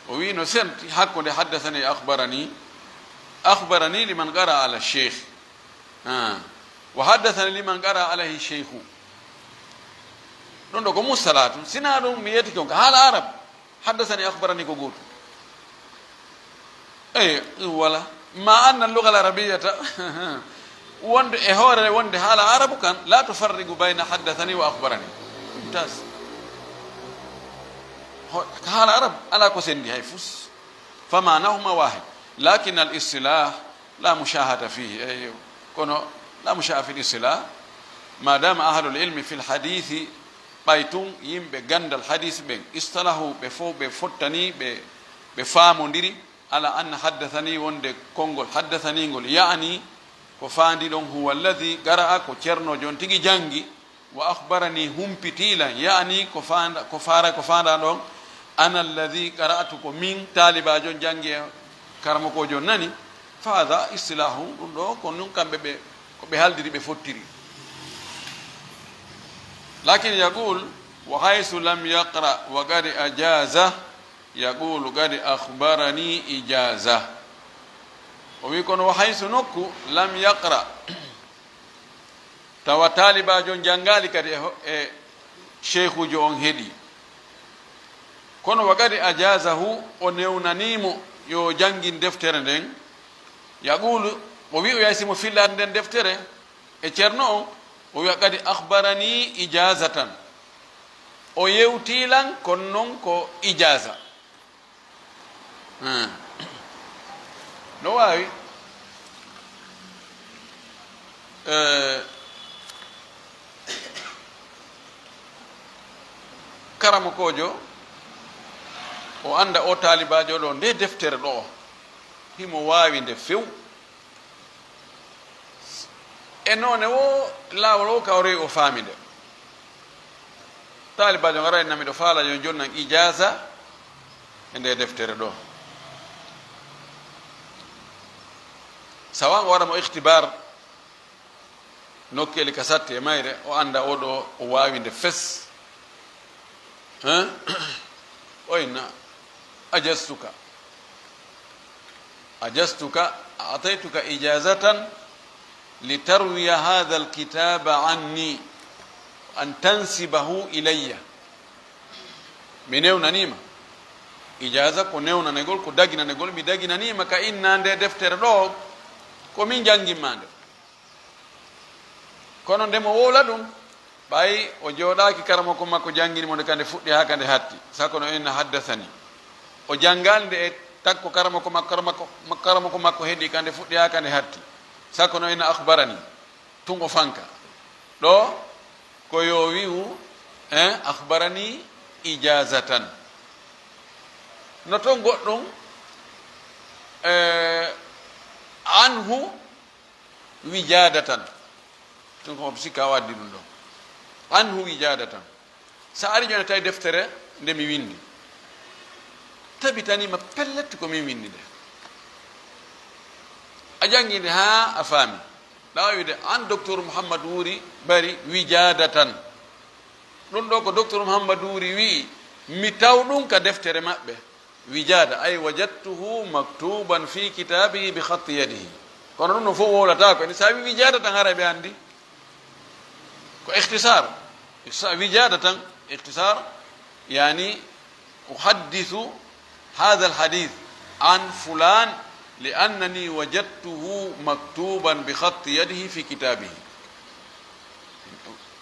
O wi no senti hakkunde haddathani e akhbarani. Akhbarani liman qara ala sheikh. Ah. Wa haddathani liman qara alayhi sheikhu. Ɗum ɗo ko mustalah tun. Sinaa ɗum mi yetike on ka haala arab. Haddathani akhbarani ko gootum. Eyi, ɗum wala. Ma anna al-lugha al-arabiyyata, wonde e hoore wonde haala arabu kan, la tufarriqu bayna haddathani wa akhbarani. Mumtaz. Ho-, ka haala arab, ala ko sendi hay fus. Fa ma'nahuma wahid. Lakin al-istilah la mushahata fihi. Eyi, kono la mushaha fil istilah. Ma dama ahlul ilmi fil hadithi, ɓay tun yimɓe gandal hadis ɓen, istalahu, ɓe fof ɓe fottani, ɓe, ɓe faamondiri, ala anna haddathani, wonde konngol haddathani ngol, ya'ni, ko faandi ɗon, huwa alladhi qara'a, ko ceerno jon tigi janngi, wa akhbarani, humpitii lan, ya'ni, ko faanda, ko faara, ko faanda ɗon, ana alladhi qara'tu, ko min taalibaajo janngi e karamokoojo nani, fa hadha istilahu, ɗum ɗo ko nun kamɓe ɓe, ko ɓe haldiri, ɓe fottiri. Lakin yaqul, wa haythu lam yaqra wa qad ajaza, yaqulu qad akhbarani ijaza. O wi kono wa haythu nokku lam yaqra, tawa taalibaajo on janngaali kadi e ho-, e sheykhujo on heɗi. Kono wa qad ajazahu, o newnanii mo yo janngin deftere nden. Yaqulu, o wi'oyay si mo fillaade nden deftere e ceerno on, o wi'a qad akhbarani ijazatan. O yewtii lan, kono non ko ijaza. Hmm. No waawi. Eh, karamokoojo, o annda o taalibaajo ɗo, nde deftere ɗo, himo waawi nde few. E noone wo, laawol wo ka o rewi o faami nde. Taalibaajo ngara en nami ɗo faala yo jonnan ijaza e nde deftere ɗo. Sawan o waɗa mo ikhtibar, nokkeeli ka satti e mayre, o annda o ɗo o waawi nde fes. Hein? O inna, ajastuka. Ajastuka, a'taytuka ijazatan litarwiya hadha alkitaba anni, an tansibahu ilayya. Mi newnanima. Ijaza ko newnanegol, ko daginanegol. Mi daginanima ka inna nde deftere ɗo, ko min janngimma nde. Kono nde mo wowla ɗum, Ɓay o jooɗaaki karamoko makko janngini mo nde ka nde fuɗɗi haa ka nde hatti, sako no inna haddasani. O janngal nde e takko karamoko makko, karamoko, karamoko makko heɗi ka nde fuɗɗi haa ka nde hatti, sako no inna akhbarani. Tun o fanka. Ɗo ko yo wi'u, eh, akhbarani ijazatan. No ton goɗɗum, eh, anhu wijadatan. Tun ko sikka o addi ɗum ɗo. Anhu wijadatan. Sa ari joni tawi deftere nde mi windi. Tabitani ma pellet ko min windi nde. A jangi nde haa a faami. Ɗawa wiide an docteur Mouhammad Wuri Bari wijadatan. Ɗum ɗo ko docteur Mouhammad Wuri wi'i, mi taw ɗum ka deftere maɓɓe. Wijada, ay wajadtuhu maktuban fi kitabihi bi khatti yadihi. Kono ɗum no fof wowlata ko, ene sa wi wijada tan haray ɓe andi. Ko ikhtisar. Sa wijada tan, ikhtisar, yani, uhaddithu hadha al hadith an fulan li annani wajadtuhu maktuban bi khatti yadihi fi kitabihi.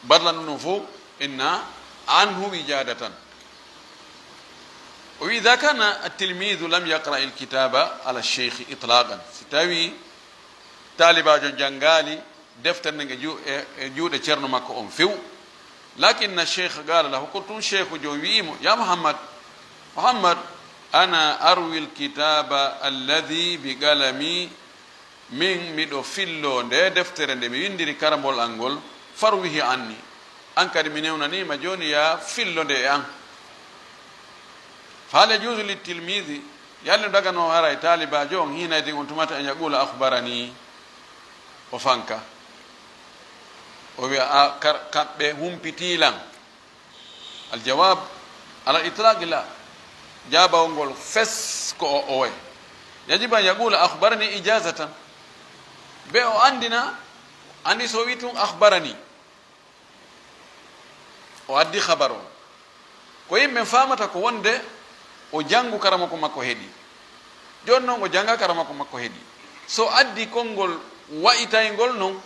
Badlan ɗum fof, inna anhu wijada tan. O wi, idha kana at-tilmidhu lam yaqra al-kitaba ala ash-shaykh itlaqan. Si tawi taalibaajo janngaali deftere nden e ju-, e, e juuɗe ceerno makko on few. Lakinna ash-shaykh qala lahu, ko tun sheekhu jon wi'i mo, ya Muhammad, Muhammad, ana arwi al-kitaba alladhi bi qalami, min miɗo fillo nde deftere nde mi windiri karambol an ngol, farwihi anni. An kadi mi newnaniima, jooni ya fillo nde e an. Fa hal yajuzu lit tilmidi, yalla no daganoo haray taalibaajo on hiinay din on tumata en yaqula akhbarani, o fanka. O wi'a, a, kar-, kamɓe humpitii lan. Al jawab ala itlaqi la. Jaabawol ngol fes ko o, o way. Yajibu an yaqula akhbarani ijazatan. Be o andina, andi so wi tun akhbarani. O addi khabar on. Ko yimɓe faamata ko wonde o janngu karamoko makko heɗi. Jooni noon o jannga karamoko makko heɗi. So addi konngol wa'itayngol noon,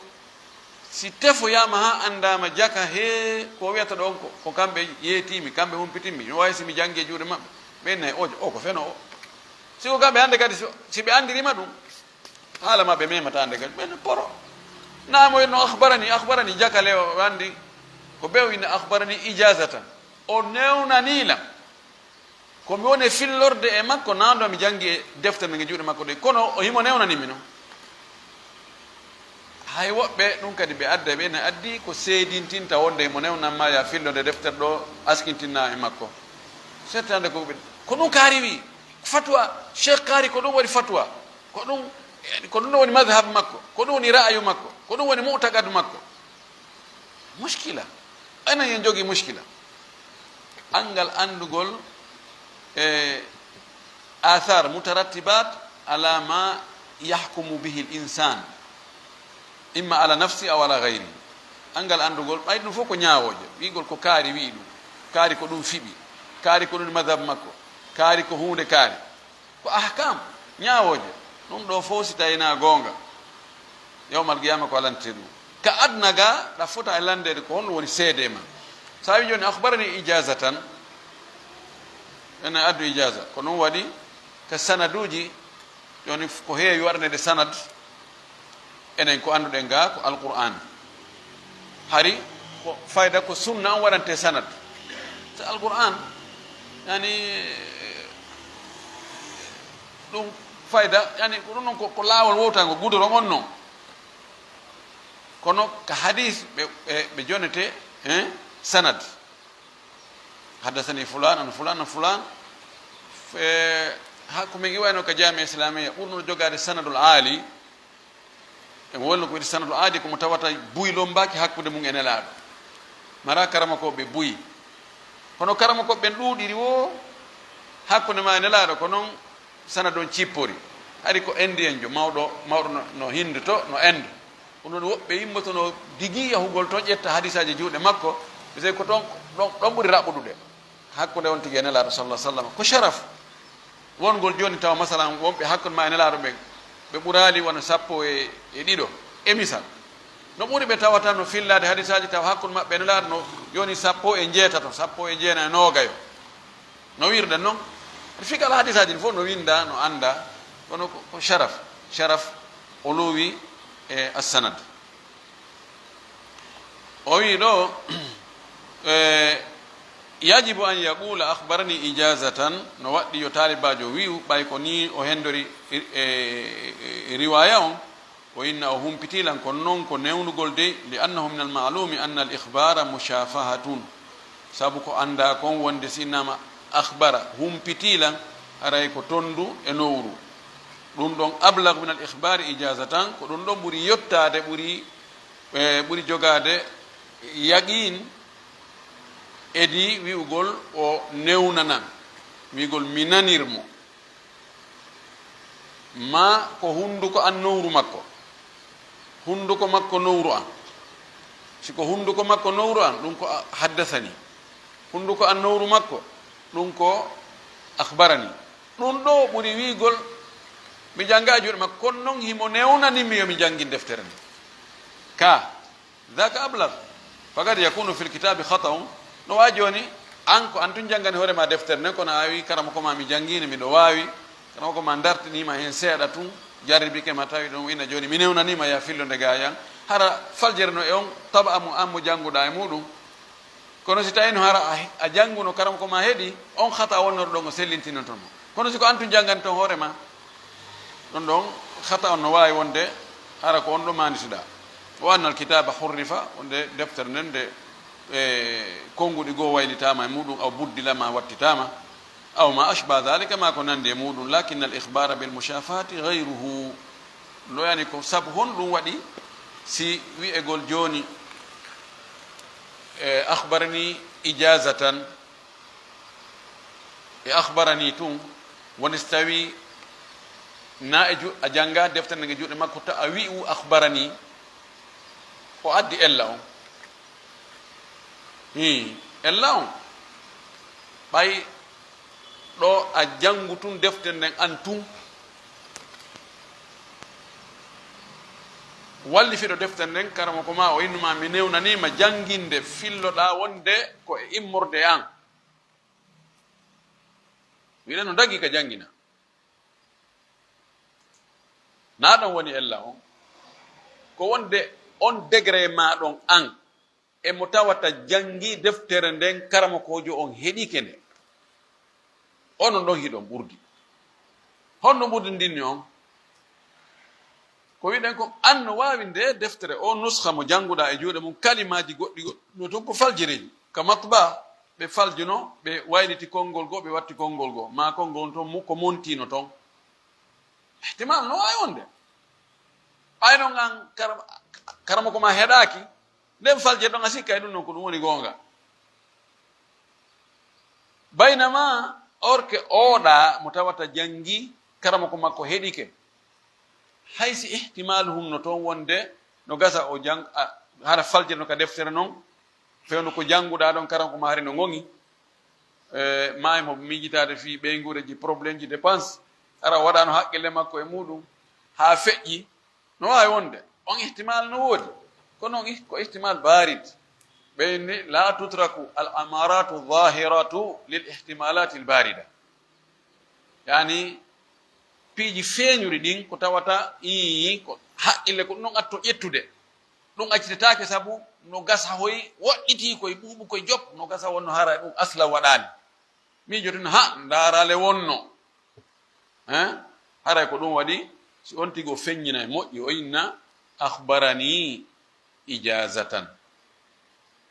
si tefoyaama haa anndaama jaka, hee, ko wiyata ɗoon ko, ko kamɓe yeetiimi, kamɓe humpitimmi, no waawi si mi janngi e juuɗe maɓɓe. Ɓeen nayi, o, o ko feno o. Si ko kamɓe hannde kadi, so, si ɓe anndiriima ɗum, haala maɓɓe memata nde kadi. Ɓen poro. Naamoyno akhbarani, akhbarani, jakale o anndi. Ko ɓe o inna akhbarani ijazatan. O newnanii lam. Ko mi woni fillorde e makko, naando mi janngi e deftere nde juuɗe makko ɗe. Kono o himo newnani mi non. Hay woɓɓe ɗum kadi ɓe adda, ɓe ne addi ko seedintinta wonde himo newnan ma ya fillode deftere ɗo askintinna e makko. Settande ko ɓe, ko ɗum kaari wi, fatwa, Cheikh kaari ko ɗum woni fatwa. Ko ɗum, ko ɗum woni madhab makko, ko ɗum woni ra'ayu makko, ko ɗum woni mu'taqad makko. Mushkila. Enen en jogii mushkila. Anngal anndugol e athar mutarattibat ala ma yahkumu bihi al insan, imma ala nafsi aw ala ghayri. Anngal anndugol, ɓay ɗum fof ko ñaawooje. Wi'gol ko kaari wi'i ɗum, kaari ko ɗum fiɓi, kaari ko ɗum madhab makko, kaari ko huunde kaari. Ko ahkam, ñaawooje. Ɗum ɗo fof si tawii na goonga, yawmal qiyaama ko alante ɗum. Ka aduna ga, ɗa fota e landeede ko honɗum woni seede ma. So a wi jooni, akhbarani ijazatan, ene addu ijaza. Ko ɗum waɗi ka sanaduuji, jooni ko heewi waɗaneede sanad, enen ko annduɗen ga ko Alqur'aan. Hari ko fayda ko sunna on waɗante sanad. So Alqur'aan, yani, ɗum fayda, yani, ko ɗum noon ko, ko laawol wowtango, ko goudron on noon. Kono ka hadis ɓe, ɓe, ɓe jonete, hein, sanad. Haddasani fulan an fulan an fulan. Fe, ha ko min iwayno ka Jaami'a Islamiyya, ɓurno jogaade sanadul aali. E wonno ko wiide sanadul aali, ko mo tawata buy lombaaki hakkunde mum e Nelaaɗo. Mara karamokooɓe buy. Kono karamokooɓe ɓen ɗuuɗiri wo hakkunde ma e Nelaaɗo, ko noon sanad on cippori. Hari ko Indienjo mawɗo, mawɗo no, no Hind to, no Inde. Ɗum woni woɓɓe yimmotono digii yahugol toon, ƴetta hadisaaji juuɗe makko, parce que ko toon, ɗon, ɗon ɓuri raɓɓuɗude. Hakkunde on tigi e Nelaaɗo sallallahu alaihi wasallam. Ko sharaf. Wongol jooni tawa, masalan, wonɓe hakkunde ma e Nelaaɗo ɓen, ɓe ɓuraali wona sappo e, e ɗiɗo, e misal. No ɓuri ɓe tawata no fillaade hadisaaji tawa hakkunde maɓɓe no laata no yoni sappo e njeetato, sappo e jeenayi, noogayo. No wirɗen noon. Fii kala hadisaaji ɗin fof no winnda, no annda, kono ko, ko sharaf, sharaf o luwi e assanad. O wii ɗo, e, yajibu an yaqula akhbarani ijazatan, no waɗɗi yo taalibaajo wi'u, ɓay ko nii o hendori e, e, e riwaaya on, o inna o humpitii lan, kono noon ko newnugol dey, li annahu min al ma'lumi anna al ikhbara mushafahatun. Sabu ko anndaa kon wonde si innama akhbara, humpitii lan, haray ko tonndu e nowru. Ɗum ɗon ablag min al ikhbari ijazatan, ko ɗum ɗon ɓuri yottaade, ɓuri, e, ɓuri jogaade yaqiin edi wi'ugol o newnanan, wi'ugol mi nanir mo. Ma ko hunnduko an nowru makko, hunnduko makko nowru an. Si ko hunnduko makko nowru an, ɗum ko a-, haddasani. Hunnduko an nowru makko, ɗum ko akhbarani. Ɗum ɗo ɓuri wi'ugol mi jannga e juuɗe makko, kono noon himo newnani mi yo mi janngin deftere nde. Ka, dhaka ablag. Faqad yakunu fil kitabi khata'un. No waawi jooni, an ko an tun janngani hoore ma deftere nden, kono a wi karamoko ma mi janngini, miɗo waawi. Karamoko ma dartiniima heen seeɗa tun, jarribike ma tawi ɗum ina jooni, mi newnaniima ya fillo nde gaayan. Hara faljere no e on taba mo an mo jannguɗaa e muɗum. Kono si tawino hara a, a jannguno karamoko ma heɗi, on khata wonnoro ɗon o sellintinoto mo. Kono si ko an tun janngani ton hoore ma, ɗon ɗon khata on no waawi wonde hara ko on ɗo maandituɗaa. Wa anna al kitaba hurrifa, wonde deftere nden nde, e, konnguɗi goo waylitaama e muɗum, aw buddila ma wattitaama, aw ma ashbaha dhalika, ma ko nanndi e muɗum, lakinna al ikhbara bil mushafahati ghayruhu. Loyani ko sabu honɗum waɗi si wi'egol jooni, e, akhbarani ijazatan, e akhbarani tun, woni si tawi na e ju-, a jannga deftere nden e juuɗe makko, ta a wi'u akhbarani, o addi ella on. Hii, ella on. Ɓay ɗo a janngu tun deftere nden an tun. Wallifiɗo deftere nden, karamoko ma o innuma, mi newnaniima jannginde, filloɗaa wonde ko e immorde an. Wiɗen no dagi ka janngina. Na ɗon woni ella on. Ko wonde on degré ma ɗon an, e mo tawata janngi deftere nden, karamokoojo on heɗike nde. Onon ɗon hiɗon ɓurdi. Honno ɓurdindinmi on? Ko wiɗen kon, an no waawi nde deftere, o nuskha mo jannguɗaa e juuɗe mum, kalimaaji goɗɗi goɗɗi no ton ko faljireeji. Ka matba, ɓe faljuno, ɓe wayliti konngol goo, ɓe watti konngol goo. Ma konngol ton mu-, ko montino ton. Ihtimal no waawi wonde. Ɓay non an karam-, karamoko ma heɗaaki, nden faljere ɗon a sikka e ɗum non ko ɗum woni goonga. Baynama orke oɗa mo tawata janngi karamoko makko heɗike. Hay si ihtimalu hunno toon wonde no gasa o jang-, a, hara faljere no ka deftere non, fewndo ko jannguɗaa ɗon karamoko ma hari no ngongi. E, maayi mo miijitaade fii ɓeynguureeji, problème ji, dépense. Hara waɗaano haqqille makko e muuɗum haa feƴƴi. No waawi wonde. On ihtimal no woodi. Kono on ih-, ko ihtimal barid. Ɓe inni, "La tutraku al amaratu zahiratu lil ihtimalati al barida." Yani, piiji feeñuɗi ɗin ko tawata, ii, ko haqqille ko ɗum atto ƴettude. Ɗum accitetaake sabu no gasa hoy woɗɗitii koye ɓuuɓu koye jop, no gasa wonno hara ɗum asla waɗaani. Miijoten ha ndaarale wonno. Hein? Haray ko ɗum waɗi, si on tigi o feññinay moƴƴi, o inna, "Akhbarani ijazatan."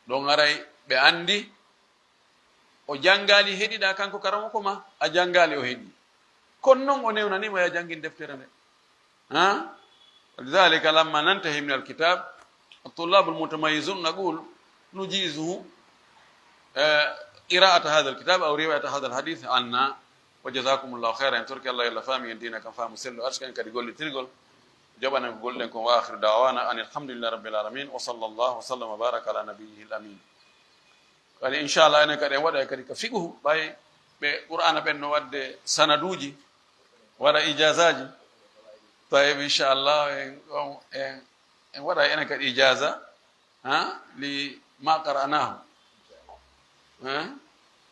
Ɗon haray ɓe anndi, o janngaali heɗiɗaa kanko karamoko ma, a janngaali o heɗi. Kono non o newnaniima ya janngin deftere nde. Ha? ولذلك لما ننتهي من الكتاب، الطلاب المتميزون نقول نجيزه، آه، قراءة هذا الكتاب أو رواية هذا الحديث عنا. وجزاكم الله خيرا. En torki Allah yo Allah faami en diina kan faamu sellu, arsuka en kadi gollitirgol, jaɓana en ko golɗen kon. وآخر دعوانا أن الحمد لله رب العالمين، وصلى الله وسلم وبارك على نبيه الأمين. Kadi, inchallah, enen kadi en waɗa kadi ka fiqhu, ɓay ɓe Qur'aana ɓen no waɗde sanaduuji, waɗa ijazaaji. Tayyib, inchallah, en, en, En waɗa enen kadi ijaza, ha, li ma qara'nahu. Ha?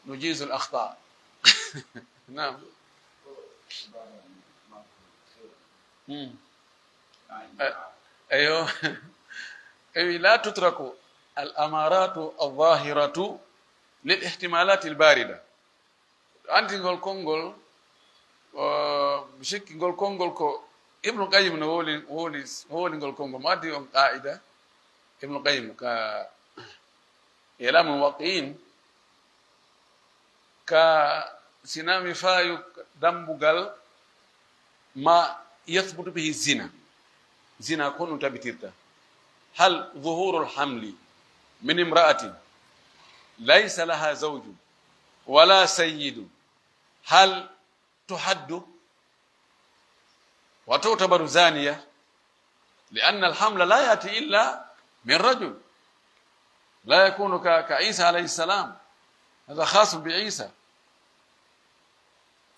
Nujizu al akhta. Naam. Hmm. Eh, eyo. Ewi, la tutraku al amaratu al zahiratu lil ihtimalati al barida. Anndi ngol konngol, o, mi sikki ngol konngol ko Ibnu Qayyim no wowli, wowli, wowli ngol konngol. Mo addi on qaa'ida, Ibnu Qayyim ka I'lamul Muwaqqi'in, ka sinami fayu dambugal ma yathbutu bihi zina. Zina ko ɗum tabitirta. Hal zuhurul hamli min imra'atin laysa laha zawjun wala sayyidun, hal tuhaddu wa tu'tabaru zaniya? لأن الحمل لا يأتي إلا من رجل، لا يكون ك-، كعيسى عليه السلام، هذا خاص بعيسى.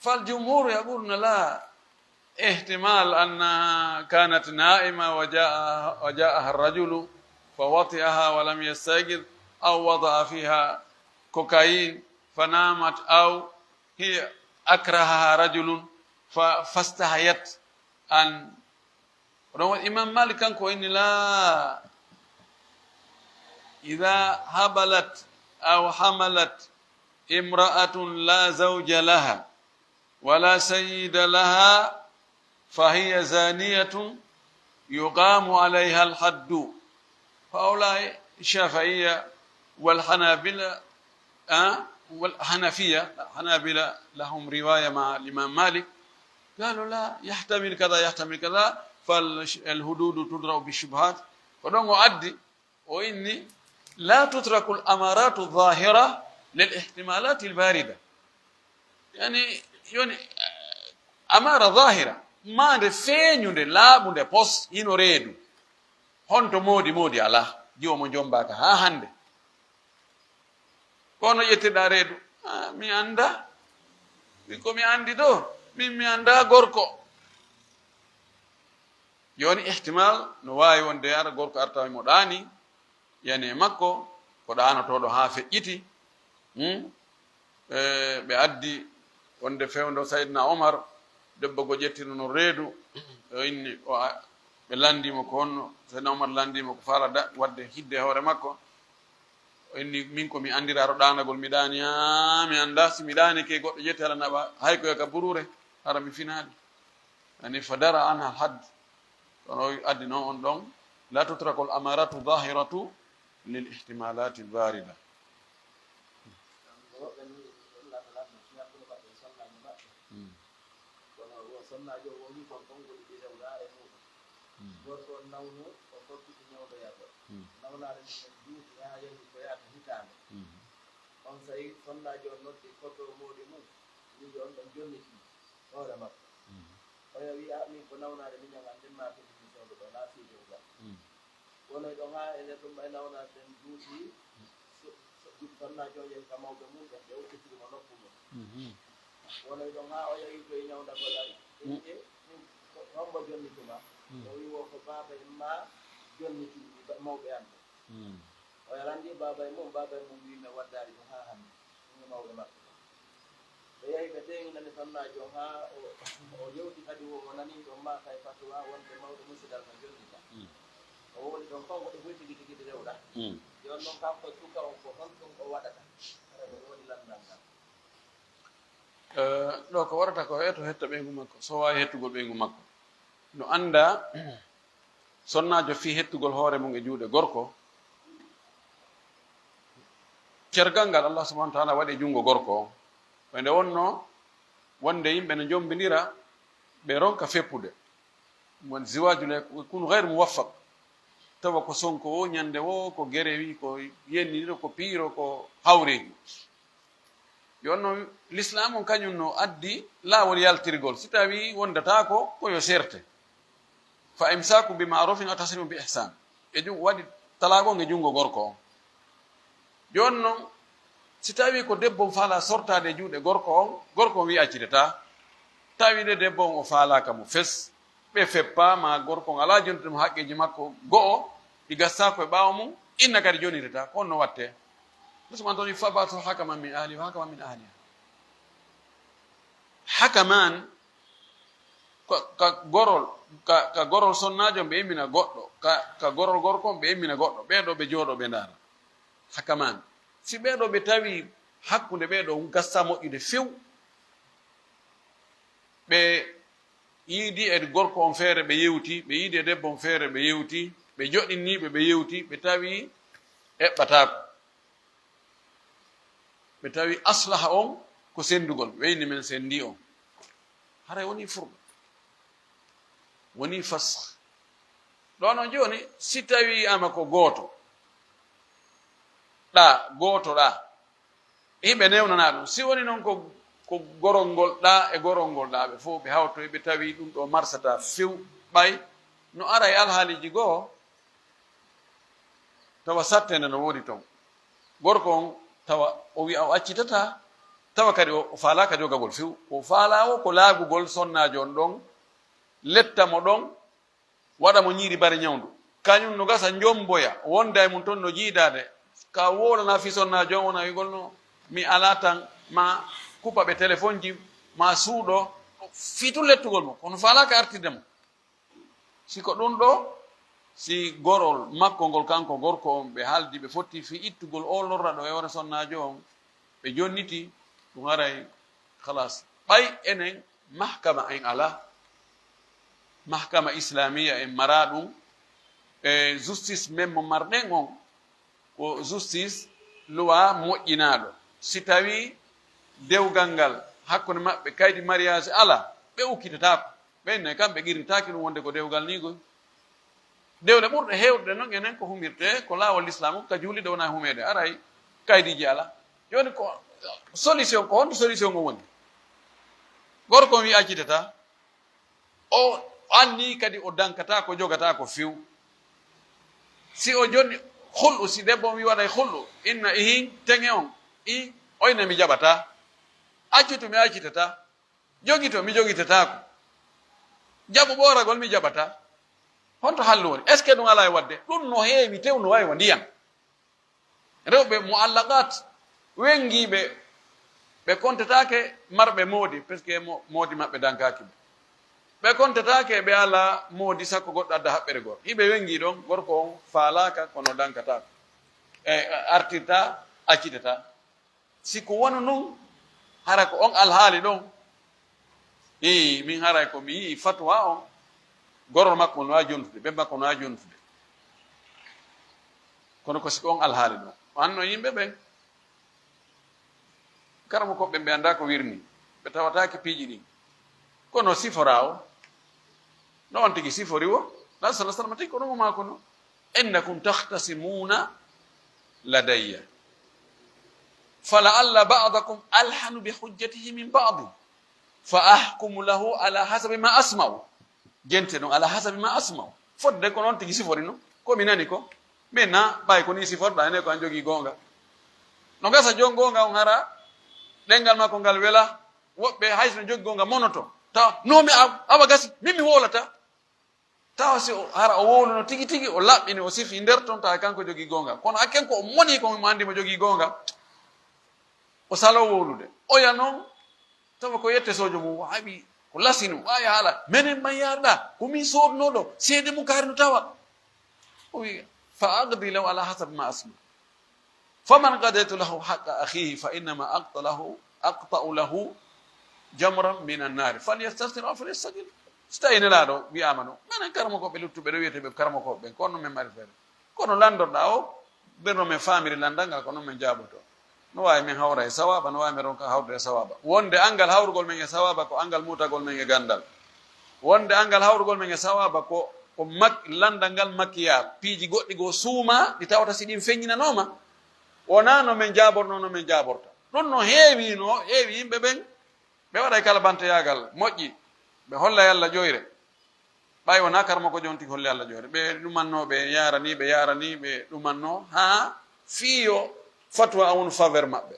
فالجمهور يقولون لا، احتمال أنها كانت نائمة وجاء، وجاءها الرجل فوطئها ولم يستيقظ، أو وضع فيها كوكايين فنامت، أو هي أكرهها رجل ف-، فاستحيت أن. Ɗon waɗi Imam Malik kanko o inni, la, إذا هبلت أو حملت امرأة لا زوج لها ولا سيد لها فهي زانية يقام عليها الحد. فهؤلاء الشافعية والحنابلة، آه، والحنفية، الحنابلة لهم رواية مع الإمام مالك، قالوا لا، يحتمل كذا، يحتمل كذا، فالحدود تدرأ بالشبهات. Ko ɗon o addi, o inni, لا تترك الأمارات الظاهرة للاحتمالات الباردة. Yani, yoni, eh, amara zahira, maande feeñunde, laaɓunde, pos, hino reedu. Honto moodi, moodi alaa, jiwo mo jombaaka haa hannde. Kono ƴettirɗaa reedu, ah, mi annda. Min ko mi anndi ɗo, min mi annda gorko. Jooni ihtimal no waawi wonde ara gorko arta mo ɗaani, yani e makko, ko ɗaanotooɗo haa feƴƴiti. Hmm? E, ɓe addi wonde fewndo Sayyidina Omar, debbo go ƴettino no reedu, o inni, o a-, ɓe lanndii mo ko honno, Sayyidina Omar lanndii mo ko faala da-, waɗde hidde e hoore makko. O inni, min ko mi anndiraaɗo ɗaanagol, mi ɗaani, haa mi annda si mi ɗaanike goɗɗo ƴetti hala naɓa, hay ko e ka buruure, hara mi finaali. Yani, فدرأ عنها الحد. Kono o addi noon on ɗon, لا تترك الأمارات الظاهرة للاحتمالات الباردة. Woɓɓe ni, ɗum laata lanno, si hakkunde maɓɓe e sonnaajo maɓɓe. Hmm. Kono wo sonnaajo o woni kon konngol ɗi rewra e muuɗum. Hmm. Gorko on nawno, o fokkiti ñawdoyagol. Hmm. Nawnaare mum en duuɓi haa yahi ko yaata hitaande. Hmm. On sa'i sonnaajo on noddi koto moodi mum, wi'i on ɗon jonniti hoore makko. Hmm. Oya wi'a, min ko nawnaare miñan an ndemma to ɗum soodo ɗo, na fiijo ngal. Hmm. Wonoy ɗon haa e nder ɗum ɓay nawnaare ɗen duuti, so, so, sonnaajo on yehi ka mawɓe mum ɓen, ɓe ukkitiri mo noppu mum. Mhm. Wonoy ɗon haa o yehi to e ñawndagol ari. Mm. Ɓe wi'i, "Ko hombo jonnituma?" Mm. O wi'i, "Wo ko baaba en ma jonnitumi ba-, mawɓe an ɓe." Mm. O yarandi baaba en mum, baaba en mum wi'i, "Mi waddaali ɗum haa hannde." Ɗum e mawɓe makko. Ɓe yahi ɓe teeŋinani sonnaajo on haa o, o yewti kadi wo o nanii ɗon ma kay fatuwa wonde mawɓe musidal no jonnita. Mm. O wowli ɗon kon ko ɗum fof tigi tigi ɗi rewɗa. Mm. Jooni noon kanko suka on ko honɗum o waɗata? Hara ko ɗum woni lanndal ngal. Eh, ɗo ko warata ko eto hetta ɓeyngu makko, so waawi hettugol ɓeyngu makko. No annda sonnaajo fii hettugol hoore mum e juuɗe gorko, cergal ngal Allah subhanahu wa ta'ala waɗi e junngo gorko on. Ko nde wonno wonde yimɓe no njombindira, ɓe ronka feppude. Won ziwaaju le, kun gayru muwaffaq. Tawa ko sonko wo, ñande wo, ko gerewi, ko yenniro, ko piiro, ko hawreeji. Yo noon, Lislaam on kañum no addi laawol yaltirgol. Si tawii wondataako, ko yo seerte. Fa imsaaku bi ma'rufin aw tasrihun bi ihsaan. E jun-, waɗi talaagol e junngo gorko on. Jooni noon, si tawii ko debbo on faalaa sortaade e juuɗe gorko on, gorko on wi'i accidetaa. Tawii de debbo on o faalaaka mo fes, ɓe feppa ma gorko on alaa jontude mo haqqeeji makko go'o, ɗi gassaako e ɓaawo mum, inna kadi jonireta. Ko honno watte? Usman toon wi, "Fab'athu hakaman min ahli wa hakaman min ahliha." Hakaman ko ka gorol, ka, ka gorol sonnaajo ɓe immina goɗɗo, ka, ka gorol gorko ɓe immina goɗɗo, ɓee ɗoo ɓe jooɗoo ɓe ndaara. Hakaman. Si ɓee ɗoo ɓe tawi hakkunde ɓee ɗoo gassa moƴƴude few, ɓe yiidi e gorko on feere ɓe yewti, ɓe yiidi e debbo on feere ɓe yewti, ɓe joɗinniiɓe ɓe yewti, ɓe tawi eɓɓataako. Ɓe tawi aslaha on ko sendugol, weyni men sendi on. Haray woni furɗo. Woni fasakh. Ɗoo non jooni, si tawi ama ko gooto, ɗa, gooto ɗa, hiɓe newnana ɗum. Si woni non ko, ko gorol ngol ɗa e gorol ngol ɗa, ɓe fof ɓe hawtoyi, ɓe tawi ɗum ɗo marsata few, ɓay no ara e alhaaliji goo, tawa sattende no woodi ton. Gorko on tawa o wi'a o accitata, tawa kadi o, o faalaaka jogagol few. Ko faalaa o ko laagugol sonnaajo on ɗon, letta mo ɗon, waɗa mo ñiiri bare ñawndu. Kañum no gasa njomboya, wonda e mum ton no jiidaade. Ka wowlana fii sonnaajo on, wona wi'gol no, "Mi alaa tan, ma kupa ɓe telefonji, ma suuɗo." Fii tun lettugol mo, kono faalaaka artirde mo. Si ko ɗum ɗo, si gorol makko ngol, kanko gorko on, ɓe haaldi, ɓe fotti fii ittugol oo lorra ɗo e hoore sonnaajo on, ɓe jonniti, ɗum haray, khalas. Ɓay enen mahkama en alaa, mahkama islamiya en maraa ɗum, e justice men mo marɗen on, ko justice loi moƴƴinaaɗo. Si tawii dewgal ngal hakkunde maɓɓe kaydi mariage alaa, ɓe ukkitataako. Ɓen ne kam ɓe qirritaaki ɗum wonde ko dewgal nii goy. Dewle ɓurɗe heewde non enen ko humirtee ko laawol lislaam, ka juulirde wona humeede, aray kaydiiji alaa. Jooni ko solution, ko honto solution on woni? Gorko on wi accitata, o anni kadi o dankata ko jogata ko few. Si o jonni hulɗu, si debbo on wi waɗay hulɗu, inna ihin teŋe on, i oyna mi jaɓata, accitu mi accitata, jogito mi jogitataako, jaɓu ɓooragol mi jaɓata. Honto hallu woni? Est-ce que ɗum alaa e waɗde? Ɗum no heewi tew no wayi wa ndiyan. Rewɓe muallaqat, wenngiiɓe, ɓe kontataake marɓe moodi, parce que mo-, moodi maɓɓe dankaaki ɓe. Ɓe kontataake ɓe alaa moodi sakko goɗɗo adda haɓɓere goo. Hiɓe wenngi ɗon, gorko on faalaaka kono dankataako. E, artirta, accitata. Si ko wonu nun, hara ko on alhaali ɗon. Ii, min haray ko mi yi'i fatwa on, gorol makko no waawi jontude, ɓen makko no waawi jontude. Kono ko si ko on alhaali ɗon. O anno yimɓe ɓen. Karamokooɓe ɓe anndaa ko wirni. Ɓe tawataake piiji ɗin. Kono siforaa o, no on tigi sifori o, Nabi sallallahu alaihi wasallam tigi ko ɗum o maa kono. Innakum takhtasimuna ladayya. Fala'alla ba'dakum alhanu bi hujjatihi min ba'di. Fa ahkumu lahu ala hasabi ma asma'u. Jente ɗum ala hasabi ma asma'u. Fodde ko noon tigi sifori no. Ko mi nani ko. Min na ɓay ko ni siforɗa ene ko an jogii goonga. No gasa jon goonga on hara ɗengal makko ngal wela. Woɓɓe hay so no jogii goonga monoto. Tawa no mi aw-, awa gasi, min mi wowlata. Tawa si o, hara o wowluno tigi tigi, o laɓɓini, o sifi nder ton, tawa kanko jogii goonga. Kono akken ko o moni ko mo anndi mo jogii goonga. O salo wowlude. Oya noon, tawa ko yette sojo mum, o haɓi, ko lasino, waawi haala. Menen man yarɗa, ko min soodnooɗo, seede mum kaari no tawa. O wi, "Fa aqdi lahu ala hasabi ma asma." Faman qadaytu lahu haqqa akhihi fa innama aqta lahu, aqta'u lahu jamran min annaari. Falyastastir aw falyastaqil. So tawi nelaaɗo wi'aama ɗum, menen karamokooɓe luttuɓe ɗo wiyetee ɓe karamokooɓe ɓen, ko on no men mari feere. Kono lanndorɗaa o, ɓen no men faamiri lanndal ngal, ko noon men jaaboto. No waawi men hawra e sawaaba, no waawi men ronka hawrude e sawaaba. Wonde anngal hawrugol men e sawaaba ko anngal muutagol men e ganndal. Wonde anngal hawrugol men e sawaaba ko, ko mak-, lanndal ngal makkiyaa, piiji goɗɗi goo suumaa, ɗi tawata si ɗin feññinanooma, wonaa no men jaabornoo, no men jaaborta. Ɗum no heewi, no heewi yimɓe ɓen, ɓe waɗay kala banteyaagal, moƴƴi, ɓe hollay Alla ƴoyre. Ɓay wonaa karamoko jon tigi holli Alla ƴoyre. Ɓe ɗumannoo, ɓe yaaranii, ɓe yaaranii, ɓe ɗumannoo, haa fii yo fatwa on wonu faveur maɓɓe.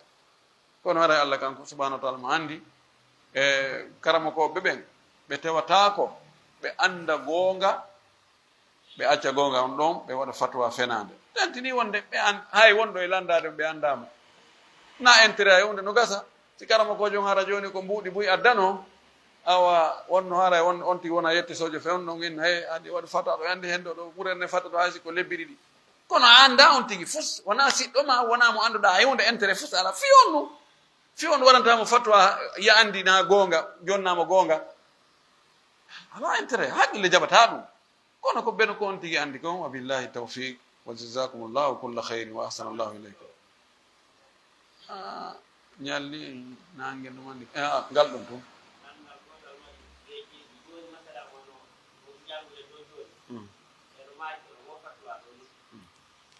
Kono haray Alla kanko subhanahu wa taala mo anndi, e karamokooɓe ɓen, ɓe tewataako ɓe annda goonga, ɓe acca goonga on ɗon, ɓe waɗa fatwa fenaande. Tantini wonde ɓe an-, hay wonɗo e lanndaade on, ɓe anndaama. Na intérêt hay hunde no gasa. Si karamokoojo on hara jooni ko mbuuɗi buy addano, awa wonno hara on, on tigi wona yette sojo fe on ɗon en, hay andi waɗu fatwa ɗo, andi hen ɗo, ɗo ɓurenne fatwa ɗo hay si ko lebbi ɗiɗi. Kono a annda on tigi fus, wona siɗɗo ma, wona mo annduɗaa hay hunde intérêt fus ala. Fi on ɗum. Fi on waranta mo fatwa, ya anndi na goonga, jonna mo goonga. Ala intérêt, haqqille jaɓata ɗum. Kono ko ben ko on tigi anndi kon, wa billahi tawfiq, wa jazakumullahu kulla khairin, wa ahsanallahu ilaykum. Ah, ñalli, nange ɗum anndi. Ah, ngal ɗum tun. Mm. Mm.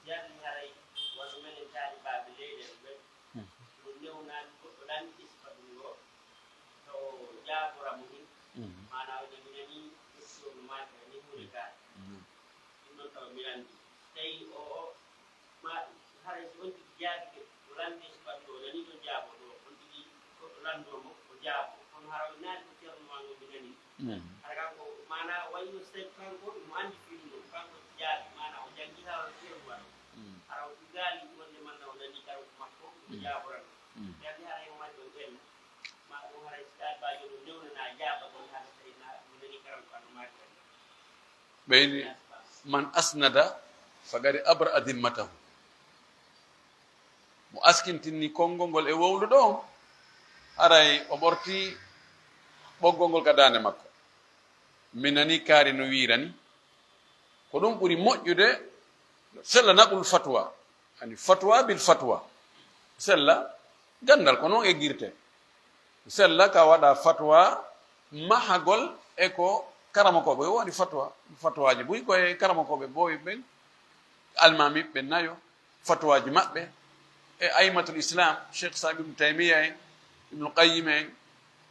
Jarni haray wano menen taalibaaɓe leyɗe en ɓen, mm, mo newnaani goɗɗo lanndi isba ɗum ɗo, taw o jaabora mo hin. Mm. Maanaa o jaminanii question no maaki ni huunde gaa. Mm. Ɗum noon taw mi lanndi. Tawi o, o, ma, haray si on tigi jaabike, o lanndi isba ɗum ɗo, o nanii ɗon jaabo ɗo, on tigi goɗɗo lanndoo mo, o jaabo. Kono hara o naali ko Ceerno maa ngo mi nanii. Mm. Hara kanko, maanaa, wayi no Seeku kanko, mo anndi fii ɗum ɗoo, kanko jaabi, maanaa, o janngi haa o Ceerno waɗo. Mm. Hara o ɗigaali wonde manna o nanii karamoko makko, o, mm, jaaboran. Mm. Jaabi hara en waɗi ɗon ɓenna. Ma ɗum hara si ɗaabaajo ɗum newnanaa jaaba ɗon, hara tawi na o nanii karamoko an no maaki ɗon. Ɓeyni, man asnada faqad abra dimmatahu. Mo askintinni konngol ngol e wowluɗo on, haray o ɓorti ɓoggol ngol ka daande makko. Mi nani kaari no wiirani. Ko ɗum ɓuri moƴƴude, sella naqul fatwa. Ani fatwa bil fatwa. Sella ganndal ko noon eggirte. Sella ka waɗa fatwa mahagol e ko karamokooɓe o waɗi fatwa. Fatwaaji buy ko e karamokooɓe booy ɓen, almaami ɓe nayo, fatwaaji maɓɓe, e aimatul Islam, Cheikh Islam Ibn Taymiya en, Ibn Qayyim en,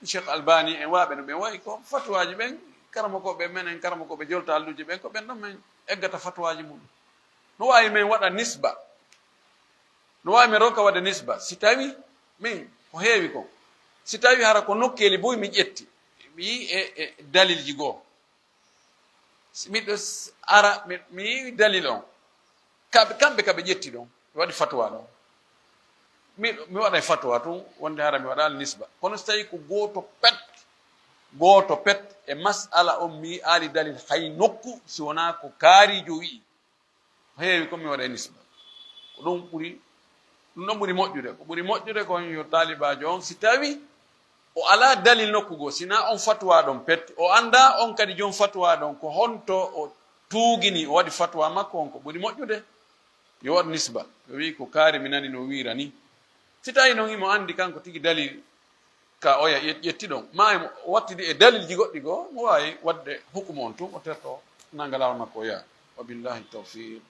Cheikh Albani en, waaɓe no ɓen wayi ko fatwaaji ɓen, karamokooɓe men en, karamokooɓe jolta alluji ɓen, ko ɓen ɗon men eggata fatwaaji mum. No waawi men waɗa nisba, no waawi men ronka waɗde nisba, si tawi min ko heewi kon, si tawi hara ko nokkeeli buy mi ƴetti, mi yii e, e dalilji goo. Si miɗo s-, ara, mi, mi yi'i dalil on. Kamɓe, kamɓe ka ɓe ƴetti ɗon, ɓe waɗi fatwa ɗon. Mi, mi waɗay fatwa tun, wonde hara mi waɗaali nisba. Kono si tawi ko gooto pet, gooto pet e mas'ala on mi yi'aali dalil hay nokku, si wonaa ko kaarijo wi'i. Heewi ko mi waɗay nisba. Ko ɗum ɓuri, ɗum ɗon ɓuri moƴƴude. Ko ɓuri moƴƴude kon yo taalibaajo on, si tawi o alaa dalil nokku goo, si naa on fatwa ɗon pet, o anndaa on kadi jom fatwa ɗon, ko honto o tuugini, o waɗi fatwa makko on, ko ɓuri moƴƴude, yo waɗu nisba. O wi'i ko kaari mi nani no wiira ni. Si tawi non himo anndi kanko tigi dalil ka oya ƴet-, ƴetti ɗon, maa himo wattidi e dalilji goɗɗi goo, mo waawi waɗde hukumu on tun, o terto nanga laawol makko o yaha. Wa billahi tawfiq.